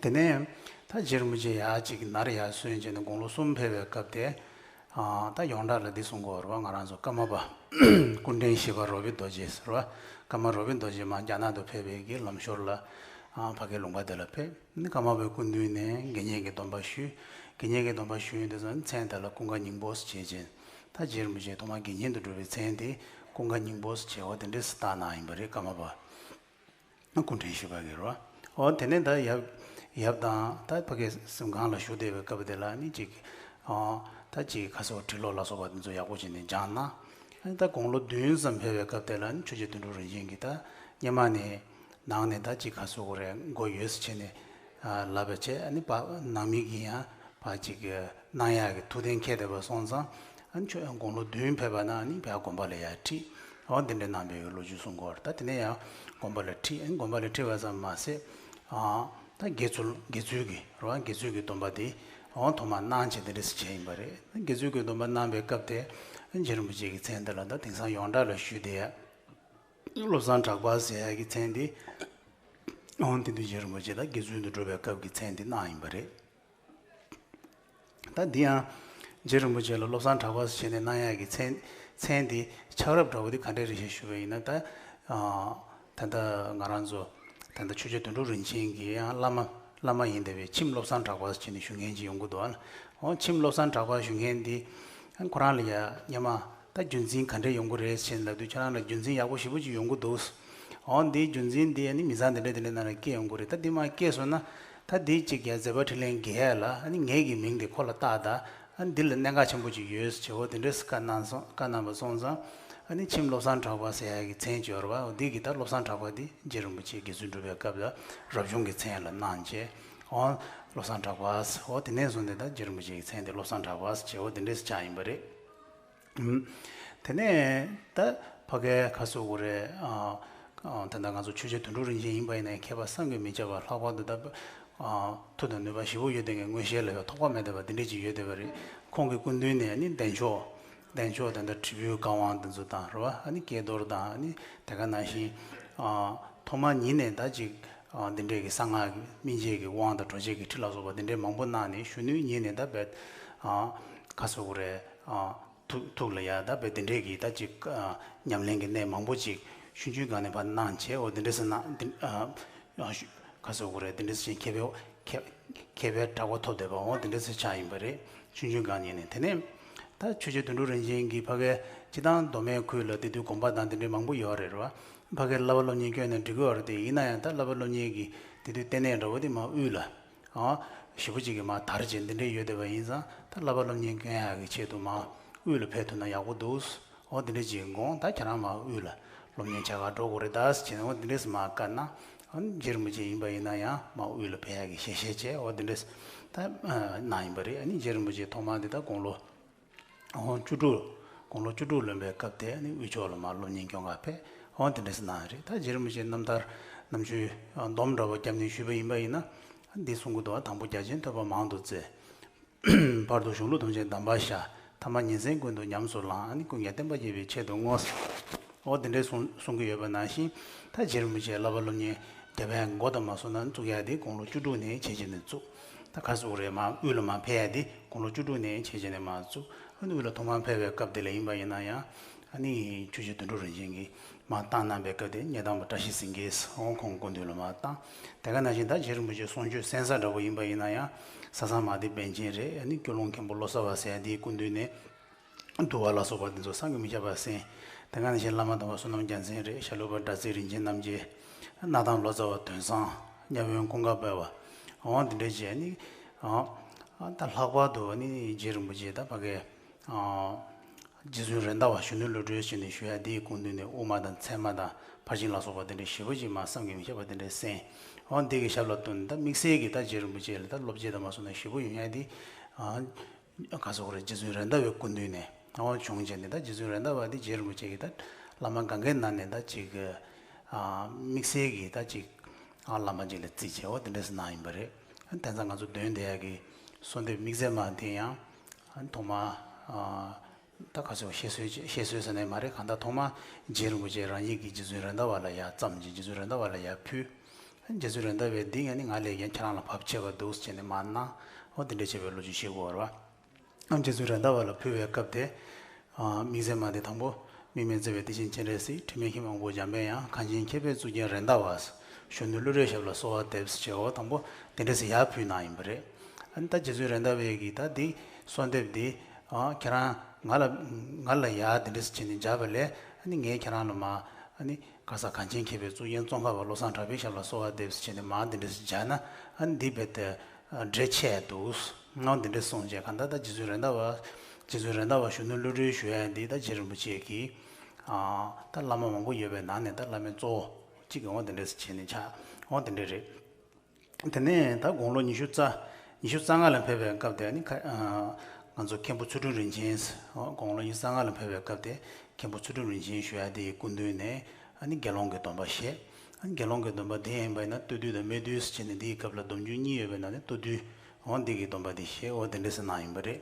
དེ་ནས་ད་རྗེ་རིན་པོ་ཆེ་ཡར་ཅིག་ནར་ཡར་སོན་བྱས་ནས་དགུང་ལོ་གསུམ་ཕེབས་པའི་སྐབས་དེ། ཨ་ད་ཡོངས་གྲགས་ལ་འདི་གསུང་གི་ཡོད་རེད་བ། ང་རང་ཚོ་ཀརྨ་པ་སྐུ་ཕྲེང་བཞི་པ་རོ་བི་རྡོ་རྗེ་ཟེར་བ། ཀརྨ་རོ་བི་རྡོ་རྗེ་མར་རྒྱ་ནག་ཏུ་ཕེབས་པའི་གི་ལམ་ཞོར་ལ་ཨ་ཕ་གིའི་ལུང་པ་དེ་ལ་ཕེབས། ནི་ཀརྨ་པའི་སྐུ་མདུན་ནས་དགེ་བསྙེན་གྱི་སྡོམ་པ་ཞུས། དགེ་བསྙེན་གྱི་སྡོམ་པ་ཞུས་ཡོང་དུས་ཙམ་མཚན་དེ་ལ་ཀུན་དགའ་སྙིང་པོ་ཟེར་བྱས་ཅིང་། ད་རྗེ་རིན་པོ་ཆེ་ཐོག་མར་དགེ་བསྙེན་དུ་བགྲོད་པའི་མཚན་དེ་ཀུན་དགའ་སྙིང་པོ་ཟེར་བྱས། འོ་དེ་འདྲས་སུ་བཏགས་གནང་ཡིན་པ་རེད། ཀརྨ་པ་སྐུ་ཕྲེང་བཞི་པ་གིས་རེད་བ། འོ་དེ་ནས་ད་ཡབ་ཡབ་དང་ད་ཕ་གི་གཟིམ་ཁང་ལ་བཞུགས་བསྡད་པའི་སྐབས་དེ་ལ་ནི་ཅིག་ཨ་ད་ཅིག་ཁ་སོགས་འབྲི་ཀློག་ལ་སོགས་པ་འདི་ཚོ་ཡག་པོ་བྱས་ནས་སྦྱངས་གནང་། ཨ་ནི་ད་དགུང་ལོ་བདུན་ཙམ་ཕེབས་པའི་སྐབས་དེ་ལ་ནི་ཆོས་རྗེ་དོན་གྲུབ་རིན་ཆེན་གྱིས་ད་སྔོན་མ་ནས་ནང་ནས་ད་ཅིག་ཁ་སོགས་རེ་དགོས་ཡོད་ཟེར་བྱས་ནས་ཨ་ལབ་པ་བྱས། ཨ་ནི་ཕར་ནང་མི་གིས་ཡང་ཕར་ཅིག་གནང་ཡག་གི་ཐུགས་གཏན་འཁེལ་བསྡད་པ་སོང་ཙང་། ཨ་ནི་ཁྱོད་དགུང་ལོ་བདུན་ཕེབས་པ་ན་ཨ་ནི་ཕར་དགོན་པ་ལ་ཡར་ཁྲིད། འོ་འདི་འདྲ་གནང་བའི་ལོ་རྒྱུས་གསུང་གི་ཡོད་རེད། ད་དེ་ནས་ཡང་དགོན་པ་ལ་ཁྲིད། ཨ་ནི་དགོན་པ་ལ་ཁྲིད་པ་ཙམ་མ་ཟད། ཨ་ད་དགེ་ཚུལ་དགེ་ཚུལ་གྱི་རེད་བ། དགེ་ཚུལ་གྱི་སྡོམ་པ་དེ་འོ་ཐོག་མར་གནང་བྱས་དེ་འདྲ་ཞིག་བྱས་ཡིན་པ་རེད། དགེ་ཚུལ་གྱི་སྡོམ་པ་གནང་བའི་སྐབས་དེ་རྗེ་རིན་པོ་ཆེ་གི་མཚན་དེ་ལ་ད་དེང་སང་ཡོངས་གྲགས་ལ་ཞུས་བསྡད་ཡ། བློ་བཟང་གྲགས་པ་ཟེར་ཡ་གི་མཚན་དེ། འོ་དེ་དུས་རྗེ་རིན་པོ་ཆེ་ད་དགེ་ཚུལ་དུ་འགྲོ་བའི་སྐབས་ཀྱི་མཚན་དེ་གནང་ཡིན་པ་རེད། ད་འདི་ཡང་རྗེ་རིན་པོ་ཆེ་ལ་བློ་བཟང་གྲགས་པ་ཟེར་བྱས་ནས་གནང་ཡ་གི་མཚན་མཚན་དེ་ཆགས་རབས་འདྲ་བོ་དེ་ག་འདྲས་རེད་ཞེས་ཞུས་པ་ཡིན་ན། ད་ཨ་ད་ལྟ་ང་རང་ཚོ་ད་ལྟ་ཆོས་རྗེ་དོན་གྲུབ་རིན་ཆེན་གྱི་ཡང་བླ་མ་བླ་མ་ཡིན་བསྡད་པའི་མཆིམས་བློ་བཟང་གྲགས་པ་ཟེར་བྱས་ནས་ཞུ་མཁན་ཅིག་ཡོང་གི་འདུག་ཨ། འོ་མཆིམས་བློ་བཟང་གྲགས་པ་ཞུ་མཁན་འདི་ཁོ་རང་ལ་ཡ་སྔོན་མ་ད་རྒྱུན་འཛིན་ག་འདྲས་ཡོང་གི་རེད་ཟེར་ལབ་དུས། ཁྱོད་རང་ལ་རྒྱུན་འཛིན་ཡག་པོ་ཞེ་པོ་ཅིག་ཡོང་གི་འདུག། འོ་འདིའི་རྒྱུན་འཛིན་འདི་ནི་མི་ཚང་འདི་འདྲ་འདི་འདྲ་ནང་ལ་སྐྱེས་ཡོང་གི་རེད། ད་འདི་མར་སྐྱེས་སོང་ན་ད་འདི་གཅིག་ཡ་མཛད་པ་འཕྲིན་ལས་རྒྱས་ཡ་ལ། ཨ་ནི་ངེད་ཀྱི་མིང་འདི་ཁོ་ལ་བཏགས་ད། ཨ་ནི་འདི་ལ་གནད་འགག་ཆེན་པོ་ཅིག་ཡོད་ཟེར་འོ་དེ་འདྲས་བཀའ་གནང་སོང་། བཀའ་གནང་བ་སོང་ཙང་། ཨ་ནི་མཆིམས་བློ་བཟང་གྲགས་པ་ཟེར་ཡ་གི་མཚན་ཅིག་ཡོད་རེད་བ། འོ་འདི་གི་ད་བློ་བཟང་གྲགས་པ་འདི་རྗེ་རིན་པོ་ཆེ་དགེ་ཚུལ་སྒྲུབ་པའི་སྐབས་ལ་རབ་བྱུང་གི་མཚན་ལ་གནང་བྱས། འོ་བློ་བཟང་གྲགས་པ་ཟེར། འོ་དེ་ནས་བཟུང་སྟེ་ད་རྗེ་རིན་པོ་ཆེ་གི་མཚན་དེ་བློ་བཟང་གྲགས་པ་ཟེར་འོ་དེ་འདྲས་ཆགས་ཡིན་པ་རེད། ཨུམ། དེ་ནས་ད་ཕ་གའི་ཁ་སོ་གོ་རེ། ཨ་ཨ་ད་ལྟ་ང་ཚོ་ཆོས་རྗེ་དོན་གྲུབ་རིན་ཆེན་ཡིན་པ་ཡིན་ན་མཁས་པ་བསམ་གྱིས་མི་ཁྱབ་པ་ལྷག་པར་དུ་ད་ཨ་མཐུ་དང་ནུས་པ་ཞེ་པོ་ཡོད་བསྡད་མཁན། མངོན་ཤེས་ལ་ཡང་ཐོགས་པ་མེད་བསྡད་པ་འདི་འདྲས་ཅིག་ཡོད་བསྡད་པ་རེད། ཁོང་གི་སྐུ་མདུན་ནས་ནི་བདེ་མཆོག་ བདེ་མཆོག་དང་ད་དྲིལ་བུའི་བཀའ་དབང་དེ་ཚོ་དང་རེད་བ། ཨ་ནི་ཀྱེ་རྡོར་དང་ཨ་ནི་དེ་ག་ནང་བཞིན་ཨ་ཐོག་མ་ཉིད་ནས་ད་ཅིག་ཨ་འདི་འདྲའི་གི་གསང་སྔགས་ཀྱི་སྨིན་བྱེད་ཀྱི་དབང་དང་གྲོལ་བྱེད་ཀྱི་ཁྲིད་ལ་སོགས་པ་འདི་འདྲའི་མང་པོ་གནང་ནས་གཞོན་ནུའི་ཉིད་ནས་ད་བས་ཨ་ག་ཟེར་དགོས་རེད། ཨ་ཐུགས་ཐུགས་ལ་ཡ་ད་བས་འདི་འདྲའི་གི་ད་ཅིག་ཨ་ཉམས་ལེན་གྱི་གནས་མང་པོ་ཅིག་ཆུང་ཆུང་སྒང་ནས་ཕར་གནང་བྱས། འོ་འདི་འདྲ་ཟེར་ན་འདི་ཨ། ཨ་ཤུ་ག་ཟེར་དགོས་རེད། དེ་འདྲ་ཟེར་མཁས་པའི་མཁས་མཁས་པའི་གྲགས་པ་ཐོབ་བསྡད་པ་འོ་དེ་འདྲ་ཟེར་ཆགས་ཡིན་པ་རེད། ཆུང་ཆུང་སྒང་ཉིད་ནས། དེ་ནས་ད་ཆོས་རྗེ་དོན་གྲུབ་རིན་ཆེན་གྱིས་ཕ་གའི་སྤྱི་བཏང་མདོ་སྨད་ཁུལ་ལ་དེ་དུས་དགོན་པ་དང་དེ་འདྲའི་མང་པོ་ཡོད་རེད་རེད་བ། ཕ་གའི་བསླབ་པ་སློབ་གཉེར་བསྐྱོན་ནས་འགྲིག་གི་ཡོད་རེད་དེ། ཡིན་ན་ཡང་ད་བསླབ་པ་སློབ་གཉེར་གྱི་དེ་དུས་ལྟེ་གནས་འདྲ་བོ་དེ་མར་དབུས་ལ་ཨ་ཞེ་པོ་ཅིག་གི་མར་དར་བྱས་འདི་འདྲའི་ཡོད་བསྡད་པ་ཡིན་ཙང་། ད་བསླབ་པ་སློབ་གཉེར་བསྐྱོན་ཡག་གི་ཆེད་དུ་མར་དབུས་ལ་ཕེབས་ཐུབ་ན་ཡག་པོ་འདུག་འོ་དེ་འདྲ་ཅིག་དགོངས། ད་ཁྱེད་རང་མར་དབུས་ལ་སློབ་གཉེར་བྱ་གར་འགྲོ་དགོས་རེད་ད་ཟེར་བྱས་ནས་འོ་དེ་འདྲས་མར་བཀའ་གནང་། ཨ་ནི་རྗེ་རིན་པོ་ཆེ་ཡིན་པ་ཡིན་ན་ཡང་མར་དབུས་ལ་ཕེབས་ཡག་གི་ཞལ་བཞེས་བྱས། འོ་དེ་འདྲས་ད་གནང་ཡིན་པ་རེད། ཨ་ནི་རྗེ་རིན་པོ་ཆེ་ཐོག་མར་འདི་ད་དགུང་ལོ་འོ་བཅུ་དྲུག་དགུང་ལོ་བཅུ་དྲུག་ལོན་པའི་སྐབས་དེ་ཨ་ནི་དབུས་ཕྱོགས་ལ་མར་སློབ་གཉེར་སྐྱོང་གར་ཕེབས། འོ་དེ་འདྲས་གནང་ཡོད་རེད། ད་རྗེ་རིན་པོ་ཆེ་རྣམ་ཐར་རྣམ་དཔྱོད་སྡོམ་འདྲ་བོ་བརྒྱབ་ནས་ཞུས་པ་ཡིན་པ་ཡིན་ན། འདི་གསུང་གི་འདུག་དང་པོ་རྒྱ་ཆེན་ཐོས་པ་མང་དུ་བཙལ། བར་དུ་གཞུང་ལུགས་དམ་ཅན་གདམས་པར་ཤར། ཐ་མ་ཉིན་མཚན་ཀུན་ཏུ་ཉམས་སུ་བླངས། ཨ་ནི་ཀུན་ཀྱང་བསྟན་པ་རྒྱས་པའི་ཆེད་དུ་བསྔོ། འོ་དེ་འདྲའི་གསུང་གསུང་གི་ཡོད་པ་ནང་བཞིན། ད་རྗེ་རིན་པོ་ཆེ་བསླབ་པ་སློབ་གཉེར་རྒྱབ་ཡ་མགོ་དང་མ་སོང་ན་བཙུགས་ཡ་དེ་དགུང་ལོ་བཅུ་དྲུག་ནས་བྱས་བྱས་ནས་བཙུགས། ད་ག་ཟེར་དགོས་རེད། མར་དབུས་ལ་མར་ཕེབས་ཡ་དེ་དགུང་ལོ་བཅུ་དྲུག་ནས་བྱས་བྱས་ནས་མར་བཙུགས། ཨ་ནི་དབུས་ལ་ཐོག་མར་ཕེབས་པའི་སྐབས་དེ་ལ་ཡིན་པ་ཡིན་ན་ཡང་། ཨ་ནི་ཆོས་རྗེ་དོན་གྲུབ་རིན་ཆེན་གྱིས་མར་བཏང་གནང་པའི་སྐབས་དེ་སྙེ་ཐང་པ་བཀྲ་ཤིས་སེང་གེས་འོང་ཁོང་སྐུ་མདུན་ལ་མར་བཏང་། དེ་ག་ནང་བཞིན་ད་རྗེ་རིན་པོ་ཆེ་གསུང་ཆོས་གསན་ས་འདྲ་བོ་ཡིན་པ་ཡིན་ན་ཡང་། ས་བཟང་མ་སྡེ་པཎ་ཆེན་རེད། ཨ་ནི་སྐྱོ་ལུང་མཁན་པོ་བློ་གསར་བ་ཟེར་ཡ་དེའི་སྐུ་མདུན་ནས་འདུལ་བ་ལ་སོགས་པ་དེ་ཚོ་བསམ་གྱིས་མི་ཁྱབ་པ་གསན། དེ་ག་ནང་བཞིན་བླ་མ་དམ་པ་བསོད་ནམས་རྒྱལ་མཚན་རེད། ཞྭ་ལུ་པ་སྒྲ་ཚིག་རིན་ཆེན་རྣམ་རྒྱལ། སྣར་ཐང་ལོ་ཙཱ་བ་དོན་བཟང་། སྙ་བོན་ཀུན་དགའ་དཔལ་བ། འོང་དེ་འདྲ་བྱས་ནི། ཨ་ད་ལྷག་པར་དུ་ཨ་ནི་རྗེ་རིན་པོ་ཆེ་ད་ཕ་གའི་ཨ་རྗེ་བཙུན་རེད་མདའ་བ་གཞོན་ནུ་བློ་གྲོས་ཟེར་ནས་ཞུ་ཡ་དེའི་སྐུ་མདུན་ནས་དབུ་མ་དང་ཚད་མ་དང་ཕར་ཕྱིན་ལ་སོགས་པ་དེ་འདྲ་ཞེ་པོ་ཅིག་མར་བསམ་གྱིས་མི་ཁྱབ་པ་དེ་འདྲ་གསན། འོ་འདི་གི་ཞབས་ལ་བསྟུན་ད་དམིགས་བསལ་གྱི་ད་རྗེ་རིན་པོ་ཆེ་ལ་ད་བློ་སྐྱེད་དང་མ་སོང་ན་ཞེ་པོ་ཡོང་ཡ་དེ། ཨ་ག་ཟེར་དགོས་རེད། རྗེ་བཙུན་རེད་མདའ་བའི་སྐུ་མདུན་ནས་འོ་བྱུང་བྱས་ནས། ད་རྗེ་བཙུན་རེད་མདའ་བ་དེ་རྗེ་རིན་པོ་ཆེ་གི་ད་བླ་མ་གང་གའི་ནང་ནས་ད་ཅིག་ཨ་དམིགས་བསལ་གྱི་ད་ཅིག་ཨ་བླ་མ་ཅིག་ལ་བརྩིས་བྱས་འོ་དེ་འདྲ་ཟེར་གནང་ཡིན་པ་རེད། དེང་སང་ང་ཚོ་འདོན་བསྡད་ཡ་གི་གསོལ་འདེབས་དམིགས་བསལ་མ་དེ་ཡང་ཐོག་མ་ཨ། ད་ག་ཚོད་བཤད་སྲོལ་བཤད་སྲོལ་ཟེར་ནས་མ་རེད། གང་ལྟར་ཐོག་མ་རྗེ་རིན་པོ་ཆེ་རང་ཉིད་ཀྱིས་རྗེ་བཙུན་རེད་མདའ་བ་ལ་ཡར་བརྩམས་ཀྱིས་རྗེ་བཙུན་རེད་མདའ་བ་ལ་ཡར་ཕུལ། རྗེ་བཙུན་རེད་མདའ་བས་འདི་ངས་ནི་ང་ལས་ཀྱང་ཁྱེད་རང་ལ་བབ་ཆེ་བ་འདུག་ཟེར་ནས་མར་གནང་། འོ་དེ་འདྲ་བྱས་པའི་ལོ་རྒྱུས་ཤེས་དགོས་རེད་བ། རྗེ་བཙུན་རེད་མདའ་བ་ལ་ཕུལ་བའི་སྐབས་དེ། དམིགས་བསལ་མ་དེ་དང་པོ། དམིགས་མེད་བརྩེ་བའི་གཏེར་ཆེན་སྤྱན་རས་གཟིགས། དྲི་མེད་ཤིང་དབང་པོ་འཇམ་དཔལ་དབྱངས། གངས་ཅན་མཁས་པའི་གཙུག་རྒྱན་རེད་མདའ་བ། གཞོན་ནུ་བློ་གྲོས་ཞབས་ལ་གསོལ་བ་འདེབས་ཟེར་བྱས་འོ་དང་པོ་དེ་འདྲ་ཟེར་ཡར་ཕུལ་གནང་ཡིན་པ་རེད། ཨ་ནི་ད་རྗེ་བཙུན་རེད་མདའ་བས་ཀྱིས་ད་འདི་གསོལ་འདེབས་འདི་ཨ་ཁྱེད་རང་ང་ལ་ང་ལ་ཡར་འདི་འདྲ་ཟེར་བྱས་ནས་སྦྱར་བ་ལས། ཨ་ནི་ངས་ཁྱེད་རང་ལ་མར་ཨ་ནི་ག་ས་གངས་ཅན་མཁས་པའི་གཙུག་རྒྱན་ཙོང་ཁ་པ་བློ་བཟང་གྲགས་པའི་ཞབས་ལ་གསོལ་བ་འདེབས་ཟེར་བྱས་ནས་མར་འདི་འདྲ་ཟེར་སྦྱར་ན། ཨ་ནི་འདི་རྦད་དེ་འགྲེལ་ཆེ་འདུག་ངས་འདི་འདྲ་གསུངས་བྱས། གང་ལྟར་ད་རྗེ་བཙུན་རེད་མདའ་བ་རྗེ་བཙུན་རེད་མདའ་བ་གཞོན་ནུ་བློ་གྲོས་ཞུ་ཡ་འདི་ད་རྗེ་རིན་པོ་ཆེ་གིས་ཨ་ད་བླ་མ་མང་པོ་ཡོད་པའི་ནང་ནས་ད་བླ་མའི་གཙོ་བོ་གཅིག་གི་འོ་དེ་འདྲ་ཟེར་བྱས་ནས་ཆགས། འོ་དེ་འདྲ་རེད། དེ་ནས་ད་དགུང་ལོ་ཉི་ཤུ་རྩ་ཉི་ཤུ་རྩ་ལྔ་ལ་ཕེབས་པའི་སྐབས་དེ་ནི་ཁ་ཨ་ང་ཚོ་མཁན་པོ་ཚུལ་ཁྲིམས་རིན་ཆེན། འོ་དགུང་ལོ་ཉི་ཤུ་རྩ་ལྔ་ལ་ཕེབས་པའི་སྐབས་དེ་མཁན་པོ་ཚུལ་ཁྲིམས་རིན་ཆེན་ཞུ་ཡ་དེའི་སྐུ་མདུན་ནས་ཨ་ནི་དགེ་སློང་གི་སྡོམ་པ་བཞེས། ཨ་ནི་དགེ་སློང་གི་སྡོམ་པ་དེ་ཡིན་པ་ཡིན་ན་སྟོད་འདུལ་དང་སྨད་འདུལ་ཟེར་བྱས་ནས་འདིའི་སྐབས་ལ་སྡོམ་རྒྱུན་གཉིས་ཡོད་པའི་ནང་ནས་སྟོད་འདུལ། འོ་འདི་གི་སྡོམ་པ་དེ་བཞེས། འོ་དེ་འདྲ་ཟེར་གནང་ཡིན་པ་རེད།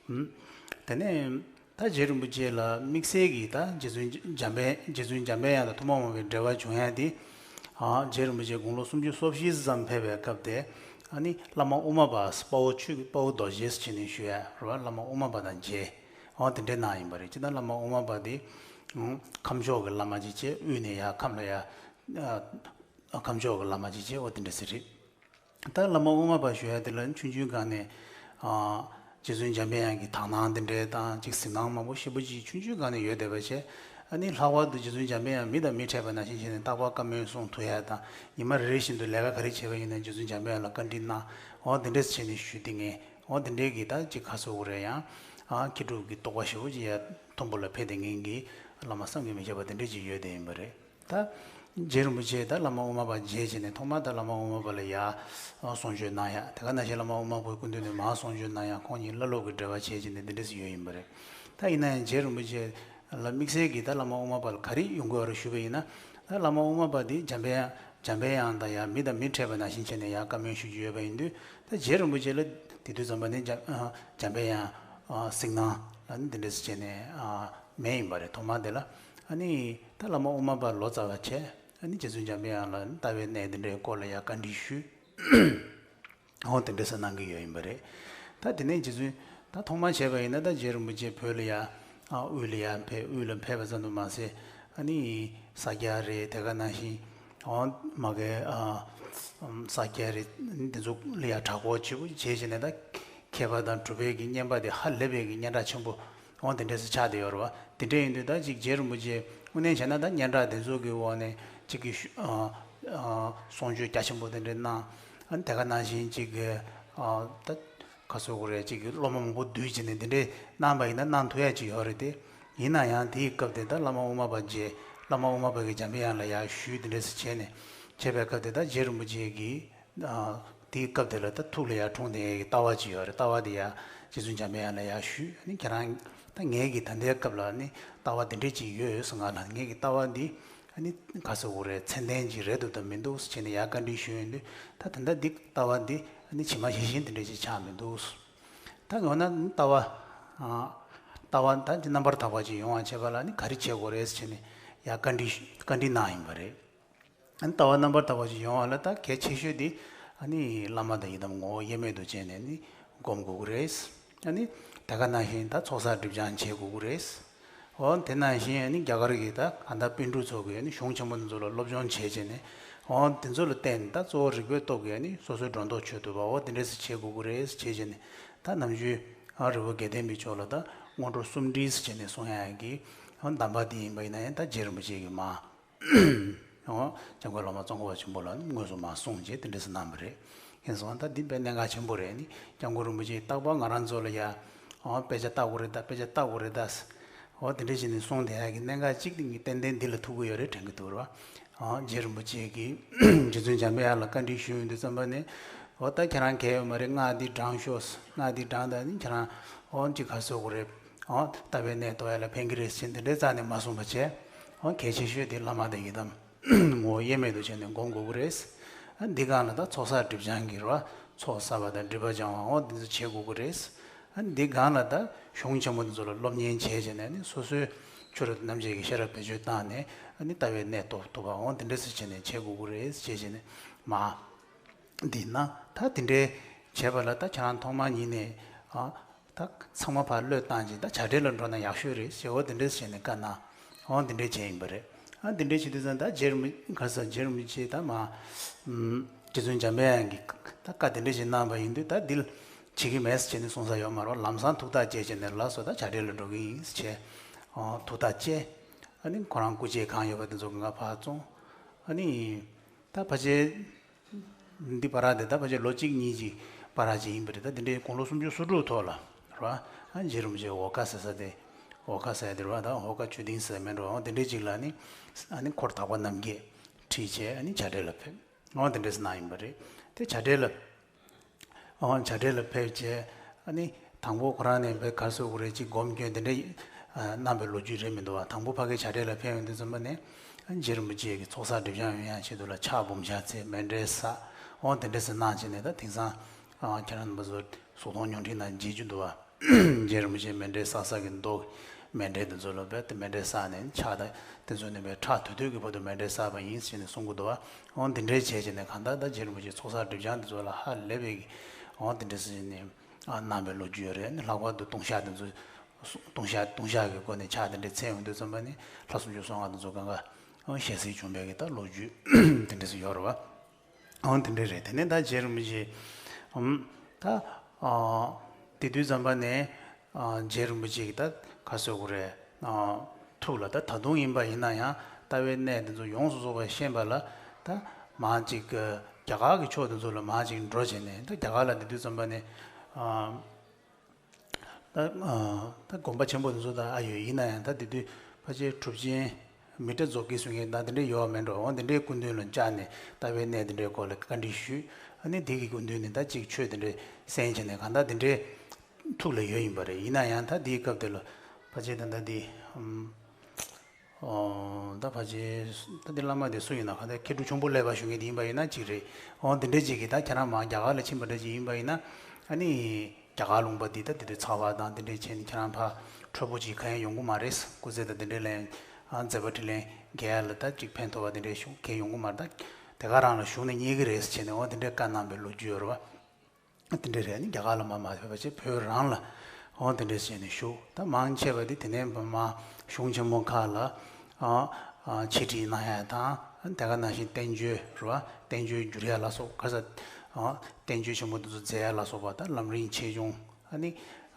ཨུམ། དེ་ནས་ད་རྗེ་རིན་པོ་ཆེ་ལ་དམིགས་བསལ་གྱིས་ད་རྗེ་བཙུན་འཇམ་དཔལ་རྗེ་བཙུན་འཇམ་དཔལ་དབྱངས་དང་ཐུབ་པ་དབང་པོའི་འབྲེལ་བ་བྱུང་ཡ་དེ། ཨ་རྗེ་རིན་པོ་ཆེ་དགུང་ལོ་སུམ་ཅུ་སོ་བཞི་ཙམ་ཕེབས་པའི་སྐབས་དེ། ཨ་ནི་བླ་མ་དབུ་མ་པ་དཔའ་བོ་ཆོས་ཀྱི་དཔའ་བོ་རྡོ་རྗེ་ཟེར་བྱས་ནས་ཞུ་ཡ་རེད་བ། བླ་མ་དབུ་མ་པ་དང་མཇལ། འོ་དེ་འདྲའི་གནང་ཡིན་པ་རེད། སྤྱིར་ན་བླ་མ་དབུ་མ་པ་དེ་ཨང་ཁམས་ཕྱོགས་ཀྱི་བླ་མ་ཅིག་བྱས། དབུས་ནས་ཡར་ཁམས་ལ་ཡར་ཨ་ཁམས་ཕྱོགས་ཀྱི་བླ་མ་ཅིག་བྱས། འོ་དེ་འདྲ་ཟེར་རེད། ད་བླ་མ་དབུ་མ་པ་ཞུ་ཡ་དེ་ལ་ཆུང་ཆུང་སྒང་ནས་ཨ་རྗེ་བཙུན་འཇམ་དཔལ་དབྱངས་ཀྱི་དག་སྣང་དེ་འདྲའི་དང་ཅིག་གཟིགས་སྣང་མང་པོ་ཞེ་པོ་ཅིག་ཆུང་ཆུང་སྒང་ནས་ཡོད་བསྡད་པ་བྱས། ཨ་ནི་ལྷག་པར་དུ་རྗེ་བཙུན་འཇམ་དཔལ་དབྱངས་མི་དང་མི་འཕྲད་པ་ནང་བཞིན་བྱས་ནས་རྟག་པར་བཀའ་མོལ་གསུང་ཐུབ་ཡ་དང་། ཉི་མ་རེ་རེ་བཞིན་དུ་ལས་ཀ་ག་རེ་བྱས་པ་ཡིན་ན་རྗེ་བཙུན་འཇམ་དཔལ་དབྱངས་ལ་བཀའ་འདྲི་གནང་། འོ་དེ་འདྲས་བྱས་ནས་ཞུ་བསྡད་མཁན། འོ་དེ་འདྲས་ཀྱི་ད་ཅིག་ག་ཟེར་དགོས་རེད། ཡང་ཨ་མཁས་གྲུབ་ཀྱི་རྟོགས་པ་ཞེ་པོ་ཅིག་ཡར་མཐོན་པོ་ལ་ཕེབས་བསྡད་མཁན་གྱི་བླ་མ་བསམ་གྱིས་མི་ཁྱབ་པ་དེ་འདྲས་ཅིག་ཡོད་བསྡད་ཡིན་པ་རེད། ད་རྗེ་རིན་པོ་ཆེས་ད་བླ་མ་དབུ་མ་པ་མཇལ་བྱས་ནས་ཐོག་མར་ད་བླ་མ་དབུ་མ་པ་ལ་ཡར་གསུང་ཆོས་གནང་ཡ། དེ་ག་ནང་བཞིན་བླ་མ་དབུ་མ་པའི་སྐུ་མདུན་ནས་མར་གསུང་ཆོས་གནང་ཡ། ཁོང་གཉིས་བླ་སློབ་ཀྱི་འབྲེལ་བ་བྱས་བྱས་ནས་འདི་འདྲས་སུ་ཡོད་ཡིན་པ་རེད། ད་ཡིན་ན་ཡང་རྗེ་རིན་པོ་ཆེ་ལ་དམིགས་བསལ་གྱིས་ད་བླ་མ་དབུ་མ་པ་ལ་ག་རེ་ཡོང་གི་ཡོད་རེད་ཞུས་པ་ཡིན་ན། ད་བླ་མ་དབུ་མ་པ་འདི་འཇམ་དཔལ་འཇམ་དཔལ་དབྱངས་དང་ཡར་མི་དང་མི་འཕྲད་པ་ནང་བཞིན་བྱས་ནས་ཡར་བཀའ་མོལ་ཞུ་རྒྱུ་ཡོད་པ་ཡིན་དུས། ད་རྗེ་རིན་པོ་ཆེ་ལ་དེ་དུས་ཙམ་པ་ནས་འཇམ་འཇམ་དཔལ་དབྱངས་གཟིགས་སྣང་ ཨ་ནི་འདི་འདྲས་བྱས་ནས་ཨ་མེད་ཡིན་པ་རེད། ཐོག་མ་དེ་ལ་ཨ་ནི་ད་བླ་མ་དབུ་མ་པ་ལོ་ཙཱ་བ་བྱས། ཨ་ནི་རྗེ་བཙུན་འཇམ་པའི་དབྱངས་ལ་ལྟ་བའི་གནས་འདི་འདྲའི་སྐོར་ལ་ཡ་བཀའ་འདྲི་ཞུས། འོ་དེ་འདྲ་ཟེར་གནང་གི་ཡོད་ཡིན་པ་རེད། ད་དེ་ནས་རྗེ་བཙུན་ད་ཐོག་མར་བྱས་པ་ཡིན་ན་ད་རྗེ་རིན་པོ་ཆེ་བོད་ལ་ཡ་ཨ་དབུས་ལ་ཡ་ཕེབས། དབུས་ལ་ཕེབས་པ་ཙམ་དུ་མ་ཟད། ཨ་ནི་ས་སྐྱ་རེད། དེ་ག་ནང་བཞིན་འོ་མ་གི་ཨ་ས་སྐྱ་རེད། འདི་ཚོ་ལ་ཡ་གྲྭ་སྐོར་བྱེད་བྱས་བྱས་ནས་ད་མཁས་པ་དང་གྲུབ་པའི་གི་བསྙེན་པ་དེ་ཧ་ལས་པའི་གི་སྙན་གྲགས་ཆེན་པོ་འོ་དེ་འདྲས་སུ་ཆགས་བསྡད་ཡོད་རེད་བ། དེ་འདྲས་ཡིན་དུས་ད་ཅིག་རྗེ་རིན་པོ་ཆེ་དངོས་གནས་བྱས་ན་ད་སྙན་གྲགས་དེ་ཚོ་གི་འོག་ནས་ཅིག་གི་ཤུ་ཨ་ཨ་གསུང་ཆོས་རྒྱ་ཆེན་པོ་དེ་འདྲས་གནང་། ཨ་ནི་དེ་ག་ནང་བཞིན་ཅིག་གི་ཨ་ད་ག་ཟེར་དགོས་རེད། ཅིག་གི་སློབ་མ་མང་པོ་བསྡུས་བྱས་ནས་དེ་འདྲས་གནང་པ་ཡིན་ན་གནང་ཐུབ་ཡ་ཅིག་ཡོད་རེད་དེ། ཡིན་ན་ཡང་དེའི་སྐབས་དེ་ད་བླ་མ་དབུ་མ་པ་མཇལ། བླ་མ་དབུ་མ་པ་གིས་འཇམ་པའི་དབྱངས་ལ་ཡར་ཞུས། དེ་འདྲས་སུ་བྱས་ནས་བྱས་པའི་སྐབས་དེ་ད་རྗེ་རིན་པོ་ཆེ་གིས་ཨ་དེའི་སྐབས་དེ་ལ་ད་ཐུགས་ལ་ཡར་འཁྲུངས་ཏེ་ལྟ་བ་ཅིག་ཡོད་རེད། ལྟ་བ་དེ་ཡར་རྗེ་བཙུན་འཇམ་པའི་དབྱངས་ལ་ཡར་ཞུས། ཨ་ནི་ཁྱེད་རང་ད་ངེད་ཀྱི་ད་ལྟའི་སྐབས་ལ་ནི་ལྟ་བ་དེ་འདྲས་ཅིག་ཡོད་ཟེར། ང་ལ་ངེད་ཀྱི་ལྟ་བ་འདི་ཨ་ནི་ག་ཟེར་དགོས་རེད། ཚད་ལྡན་ཅིག་རེད་འདུག་དང་མི་འདུག་ཟེར་བྱས་ནས་ཡར་བཀའ་འདྲི་ཞུས་ཡོང་དུས། ད་ད་ལྟ་འདི་ལྟ་བ་འདི་ཨ་ནི་ཇི་མ་ཇི་བཞིན་དེ་འདྲས་ཅིག་ཆགས་མི་འདུག་ད་འོ་ན་ལྟ་བ་ཨ་ལྟ་བ་ད་འདི་རྣམ་པར་དག་པ་ཅིག་ཡོང་བ་བྱེད་པ་ལ་ནི་ག་རེ་བྱེད་དགོས་རེད་ཟེར་བྱས་ནས་ཡར་བཀའ་འདྲི་བཀའ་འདྲི་གནང་ཡིན་པ་རེད། ཨ་ནི་ལྟ་བ་རྣམ་པར་དག་པ་ཅིག་ཡོང་བ་ལ་ད་གལ་ཆེ་ཤོས་དེ་ཨ་ནི་བླ་མ་དང་ཡི་དམ་ངོ་བོ་དབྱེར་མེད་དུ་བྱས་ནས་ནི་སྒོམ་དགོས་ཀྱི་རེད། ཨ་ནི་དེ་ག་ནང་བཞིན་ད་ཚོགས་བསགས་སྒྲིབ་སྦྱང་བྱེད་དགོས་ཀྱི་རེད། འོ་དེ་ནང་བཞིན་ཨ་ནི་རྒྱ་གར་གྱི་ད་གང་ལྟར་པཎ་གྲུབ་ཚོ་གིས་ཨ་ནི་གཞུང་ཆེན་པོ་འདི་ཚོ་ལ་སློབ་སྦྱོང་བྱས་བྱས་ནས། འོ་དེ་ཚོ་ལ་བརྟེན་ནས་ད་གཙོ་བོ་རིག་པའི་སྟོབས་ཀྱིས་ཨ་ནི་སོ་སོའི་སྒྲོ་འདོགས་ཆོད་ཐུབ་པ། འོ་དེ་འདྲས་སེ་བྱེད་དགོས་ཀྱི་རེད་བྱས་བྱས་ནས། ད་ནམ་རྒྱུན་ཨ་རི་བོ་དགེ་ལྡན་པའི་ཕྱོགས་ལ་ད་སྔོན་འགྲོ་གསུམ་སྒྲིལ་ཟེར་བྱས་ནས་གསུང་ཡག་གི་འོ་གདམས་པ་དེ་ཡིན་པ་ཡིན་ན་ཡང་ད་རྗེ་རིན་པོ་ཆེ་གིས་མ་འོ་སྐྱབས་མགོན་བླ་མ་ཙོང་ཁ་པ་ཆེན་པོ་ལ་དངོས་སུ་མར་གསུངས་བྱས་དེ་འདྲ་ཞིག་གནང་བ་རེད། ཡིན་སོང་ད་འདི་དཔེ་གནད་འགག་ཆེན་པོ་རེད། ནི་སྐྱབས་མགོན་རིན་པོ་ཆེས་རྟག་པར་ང་རང་ཚོ་ལ་ཡ་འོ་དཔེ་ཆ་ལྟ་དགོས་རེད་ད། དཔེ་ཆ་ལྟ་དགོས་རེད་ད། འོ་དེ་འདྲ་བྱས་ནས་གསུངས་བསྡད་ཡག་གི་གནད་འགག་གཅིག་དེ་ངས་ཏན་ཏན་འདི་ལ་ཐུག་གི་ཡོད་རེད་དྲན་གྱི་འདུག་ར། འོ་རྗེ་རིན་པོ་ཆེ་གིས་རྗེ་བཙུན་འཇམ་པའི་དབྱངས་ལ་བཀའ་འདྲི་ཞུས་ཡོང་དུས་ཙམ་པ་ནས། འོ་ད་ཁྱེད་རང་གལ་ཡོད་མ་རེད། སྔགས་འདི་བགྲང་ཤོག་སྔགས་འདི་བགྲངས་ད་ནི་ཁྱེད་རང་འོ་ཅིག་ག་ཟེར་དགོས་རེད། འོ་ལྟ་བའི་གནས་རྟོགས་ཡ་ལ་ཕན་གྱི་རེད་ཟེར་འདི་འདྲའི་རྩ་ནས་མ་གསུངས་པ་བྱས། འོ་གལ་ཆེ་ཤོས་དེ་བླ་མ་དང་ཡི་དམ་ངོ་བོ་དབྱེར་མེད་དུ་བྱས་ནས་སྒོམ་དགོས་ཀྱི་རེད། ཨ་འདི་སྒང་ལ་ད་ཚོགས་བསགས་སྒྲིབ་སྦྱང་གི་རེད་བ། ཚོགས་བསགས་པ་དང་སྒྲིབ་པ་སྦྱང་བ་འོ་འདི་ཚོ་བྱེད་དགོས་ཀྱི་རེད། ཨ་འདི་སྒང་ལ་ད་གཞུང་ཆེན་པོ་འདི་ཚོ་ལ་སློབ་གཉེར་བྱས་བྱས་ནས་ནི་སོ་སོའི་ཆོས་རབ་ཏུ་རྣམ་འབྱེད་ཀྱི་ཤེས་རབ་བེད་སྤྱོད་བཏང་ནས་ཨ་ནི་ལྟ་བའི་གནས་རྟོགས་ཐུབ་པ་འོ་འདི་འདྲ་ཟེར་བྱས་ནས་བྱེད་དགོས་ཀྱི་རེད་ཅེས་བྱས་ནས་མ། འདི་ན་ད་དེ་འདྲའི་བྱས་པ་ལ་ད་ཁྱེད་རང་ཐོག་མ་ཉིད་ནས་ཨ་ད་ཚང་མ་ཕར་བློས་བཏང་ཅིག་ད་བྱ་བྲལ་ལ་འགྲོ་ན་ཡག་ཤོས་རེད་ཞེས་འོ་དེ་འདྲས་བྱས་ནས་བཀའ་གནང་། འོ་དེ་འདྲས་བྱས་ཡིན་པ་རེད། ཨ་དེ་འདྲས་བྱེད་དུས་ཙང་ད་རྗེ་རིན་པོ་ག་ས་རྗེ་རིན་པོ་ཆེ་ད་མ་རྗེ་བཙུན་འཇམ་པའི་དབྱངས་ཀྱིས་ད་བཀའ་དེ་འདྲས་ཞིག་གནང་བ་ཡིན་དུས་ད་འདི་ལ་བྱེད་ཀྱི་མེད་ཟེར་བྱས་ནས་གསུངས་ས་ཡོད་མ་རེད། ལམ་སང་ཐུགས་ཐག་བཅད་བྱས་ནས་ལགས་སོ་ད་བྱ་བྲལ་ལ་འགྲོ་གི་ཡིན་ཟེར་བྱས་ཐུགས་ཐག་བཅད། ཨ་ནི་ཁོ་རང་སྐུ་རྗེས་གང་ཡོད་པ་དེ་ཚོ་གང་ག་ཕར་བཙོང་། ཨ་ནི་ད་ཕལ་ཆེར། འདི་བར་དེ་ད་ཕལ་ཆེར་ལོ་གཅིག་གཉིས་ཀྱི་བར་ཅིག་ཡིན་པ་རེད། ད་དེ་འདྲའི་དགུང་ལོ་སུམ་ཅུ་སོ་དྲུག་ཐོག་ལ་རེད་བ། ཨ་རྗེ་རིན་པོ་ཆེ་འོ་ཀ་ཟེར་ས་དེ། འོ་ཀ་ཟེར་དེ་རེད་བ། ད་འོ་ཀ་ཆོས་སྡིངས་ཟེར་མེད་འགྲོ་འོ་དེ་འདྲའི་ཅིག་ལ་ནི། ཨ་ནི་འཁོར་དག་པ་རྣམས་ཀྱིས་ཁྲིད་བྱས་ཨ་ནི་བྱ་བྲལ་ལ་ཕེབས། འོ་དེ་འདྲས་གནང་ཡིན་པ་རེད། དེ་བྱ་བྲལ་ལ། འོ་བྱ་བྲལ་ལ་ཕེབས་བྱས། ཨ་ནི་དང་པོ་ཁོ་རང་ནས་བས་ག་ཟེར་དགོས་རེད། ཅིག་སྒོམ་སྐྱོན་དེ་འདྲ་གནང་བའི་ལོ་རྒྱུས་རེད་མི་འདུག་བ། དང་པོ་ཕ་གིར་བྱ་བྲལ་ལ་ཕེབས་ཡོང་དུས་ཙམ་པ་ནས་ཨ་རྗེ་རིན་པོ་ཆེ་གིས་ཚོགས་བསགས་སྒྲིབ་སྦྱང་ཡོང་ཡག་ཆེད་དུ་ལ་ཕྱག་འབུམ་ཕྱག་འཚལ་མཎྜལ་བསགས། འོ་དེ་འདྲ་ཟེར་གནང་བྱས་ནས་ད་དེང་སང་ཨ་ཁྱེད་རང་རྣམ་པ་ཚོ་གཟུགས་མཐོང་མྱོང་འཕྲིན་ནང་མཇལ་རྒྱུ་འདུག་བ། རྗེ་རིན་པོ་ཆེ་མཎྜལ་བསགས་ས་གི་མདོ་མཎྜལ་དེ་ཚོ་ལ་བས་དེ་མཎྜལ་བསགས་ནས་ཕྱག་དང་དེ་ཚོ་ནས་བས་ཁྲག་དོད་དོད་ཀྱི་བར་དུ་མཎྜལ་བསགས་པ་ཡིན་ཟེར་ནས་གསུང་གི་འདུག་བ། འོ་འདི་འདྲའི་བྱས་བྱས་ནས་གང་ལྟར་ད་རྗེ་རིན་པོ་ཆེ་ཚོགས་བསགས་སྒྲིབ་སྦྱང་དེ་ཚོ་ལ་ཧ་ལས་པའི་གི་འོ་འདི་འདྲ་ཟེར་ནས་ཨ་གནང་བའི་ལོ་རྒྱུས་ཡོད་རེད། ལྷག་པར་དུ་ལྟུང་བཤགས་དེ་ཚོ་ལྟུང་བཤགས་ལྟུང་བཤགས་ཀྱི་སྒོ་ནས་ཕྱག་དེ་འདྲ་འཚལ་ཡོང་དུས་ཙམ་པ་ནི་ལྷ་སུམ་ཅུ་སོ་ལྔ་དེ་ཚོ་གང་ག་ཞལ་གཟིགས་བྱུང་བའི་གི་ད་ལོ་རྒྱུས་དེ་འདྲ་ཟེར་ཡོད་རེད་བ། འོ་དེ་འདྲ་རེད། དེ་ནས་ད་རྗེ་རིན་པོ་ཆེ་ཨམ་ད་ཨ་དེ་དུས་ཙམ་པ་ནས་ཨ་རྗེ་རིན་པོ་ཆེ་གི་ད་ག་ཟེར་དགོས་རེད། ཨ་ཐུགས་ལ་ད་ད་དུང་ཡིན་པ་ཡིན་ན་ཡང་ལྟ་བའི་གནས་དེ་ཚོ་ཡོངས་སུ་རྫོགས་པ་ཤེས་པ་ལ་ད་མར་ཅིག་རྒྱ་གར་གྱི་ཕྱོགས་དེ་ཚོ་ལ་མར་ཅིག་འགྲོ་བྱས་ནས་ད་རྒྱ་གར་ལ་དེ་དུས་ཙམ་པ་ནས་ཨ། ད་ཨ་ད་དགོན་པ་ཆེན་པོ་དེ་ཚོ་ད་ཨ་ཡོད། ཡིན་ན་ཡང་ད་དེ་དུས་ཕལ་ཆེར་གྲུབ་ཆེན་མི་ཏྲ་རྫོགས་དཀའི་གསུང་མཁན་ད་དེ་འདྲའི་ཡོད་མེད་འགྲོ། འོ་དེ་འདྲའི་སྐུ་མདུན་ལ་བཅར་ནས་ལྟ་བའི་གནས་དེ་འདྲའི་སྐོར་ལ་བཀའ་འདྲི་ཞུས། ཨ་ནི་དེ་གི་སྐུ་མདུན་ནས་ད་ཅིག་ཆོས་དེ་འདྲའི་གསན་བྱས་ནས་གང་ལྟར་དེ་འདྲའི་ཐུགས་ལ་ཡོད་ཡིན་པ་རེད། ཡིན་ན་ཡང་ད་དེའི་སྐབས་དེ་ལ་ཕལ་ཆེར་ད་ད་དེ་ཨམ། ཨོ། ད་ཕལ་ཆེར་ད་འདི་བླ་མ་དེ་སུ་ཡིན་ན་གང་ལྟར་མཁས་གྲུབ་ཆུང་པོ་ཀླད་པ་ཞུ་མཁན་དེ་ཡིན་པ་ཡིན་ན་གཅིག་རེད། ཨོ་འདི་འདྲ་ཅིག་གིས་ད་ཁྱེད་རང་མར་རྒྱ་གར་ལ་ཕྱིན་པ་འདྲ་ཅིག་ཡིན་པ་ཡིན་ན་ཨ་ནི་ རྒྱ་གར་ལུང་པ་འདི་ད་དེ་དུས་ཚགས་པར་དང་དེ་འདྲས་བྱས་ནས་ཁྱེད་རང་ཕར་འཕྲོ་པོ་ཅིག་གང་ཡང་ཡོང་གི་མ་རེད། སྐུ་ཚེ་དང་དེ་འདྲས་ལ་ཡང་མཛད་པ་འཕྲིན་ལས་རྒྱས་ཡ་ལ་ད་ཅིག་ཕན་ཐོགས་པ་དེ་འདྲས་ཞུ་མཁན་ཡོང་གི་མ་རེད། ད་དེ་ག་རང་ལ་བཞུགས་ནས་རྙེད་ཀྱི་རེད་ཟེར་བྱས་ནས་འོ་དེ་འདྲས་བཀའ་གནང་བའི་ལོ་རྒྱུས་ཡོད་རེད་བ། དེ་འདྲས་རེད། ཨ་ནི་རྒྱ་གར་ལ་མར་མ་ཕེབས་པ་བྱས་བོད་རང་ལ་འོ་དེ་འདྲས་བྱས་ནས་བཞུགས། ད་མང་ཆེ་བ་དེ་དེ་ནས་མར་གཞུང་ཆེན་མོ་ཁག་ལ་ཨ་ཨ་འཆད་ཁྲིད་གནང་ཡ་དང་དེ་ག་ནང་བཞིན་བསྟན་བཅོས་རེད་བ། བསྟན་བཅོས་བསྒྱུར་ཡ་ལ་སོགས་ག་ས་ཨ་བསྟན་བཅོས་ཆེན་མོ་དེ་ཚོ་མཛད་ཡ་ལ་སོགས་པ་ད་ལམ་རིམ་ཆེ་ཆུང་ཨ་ནི་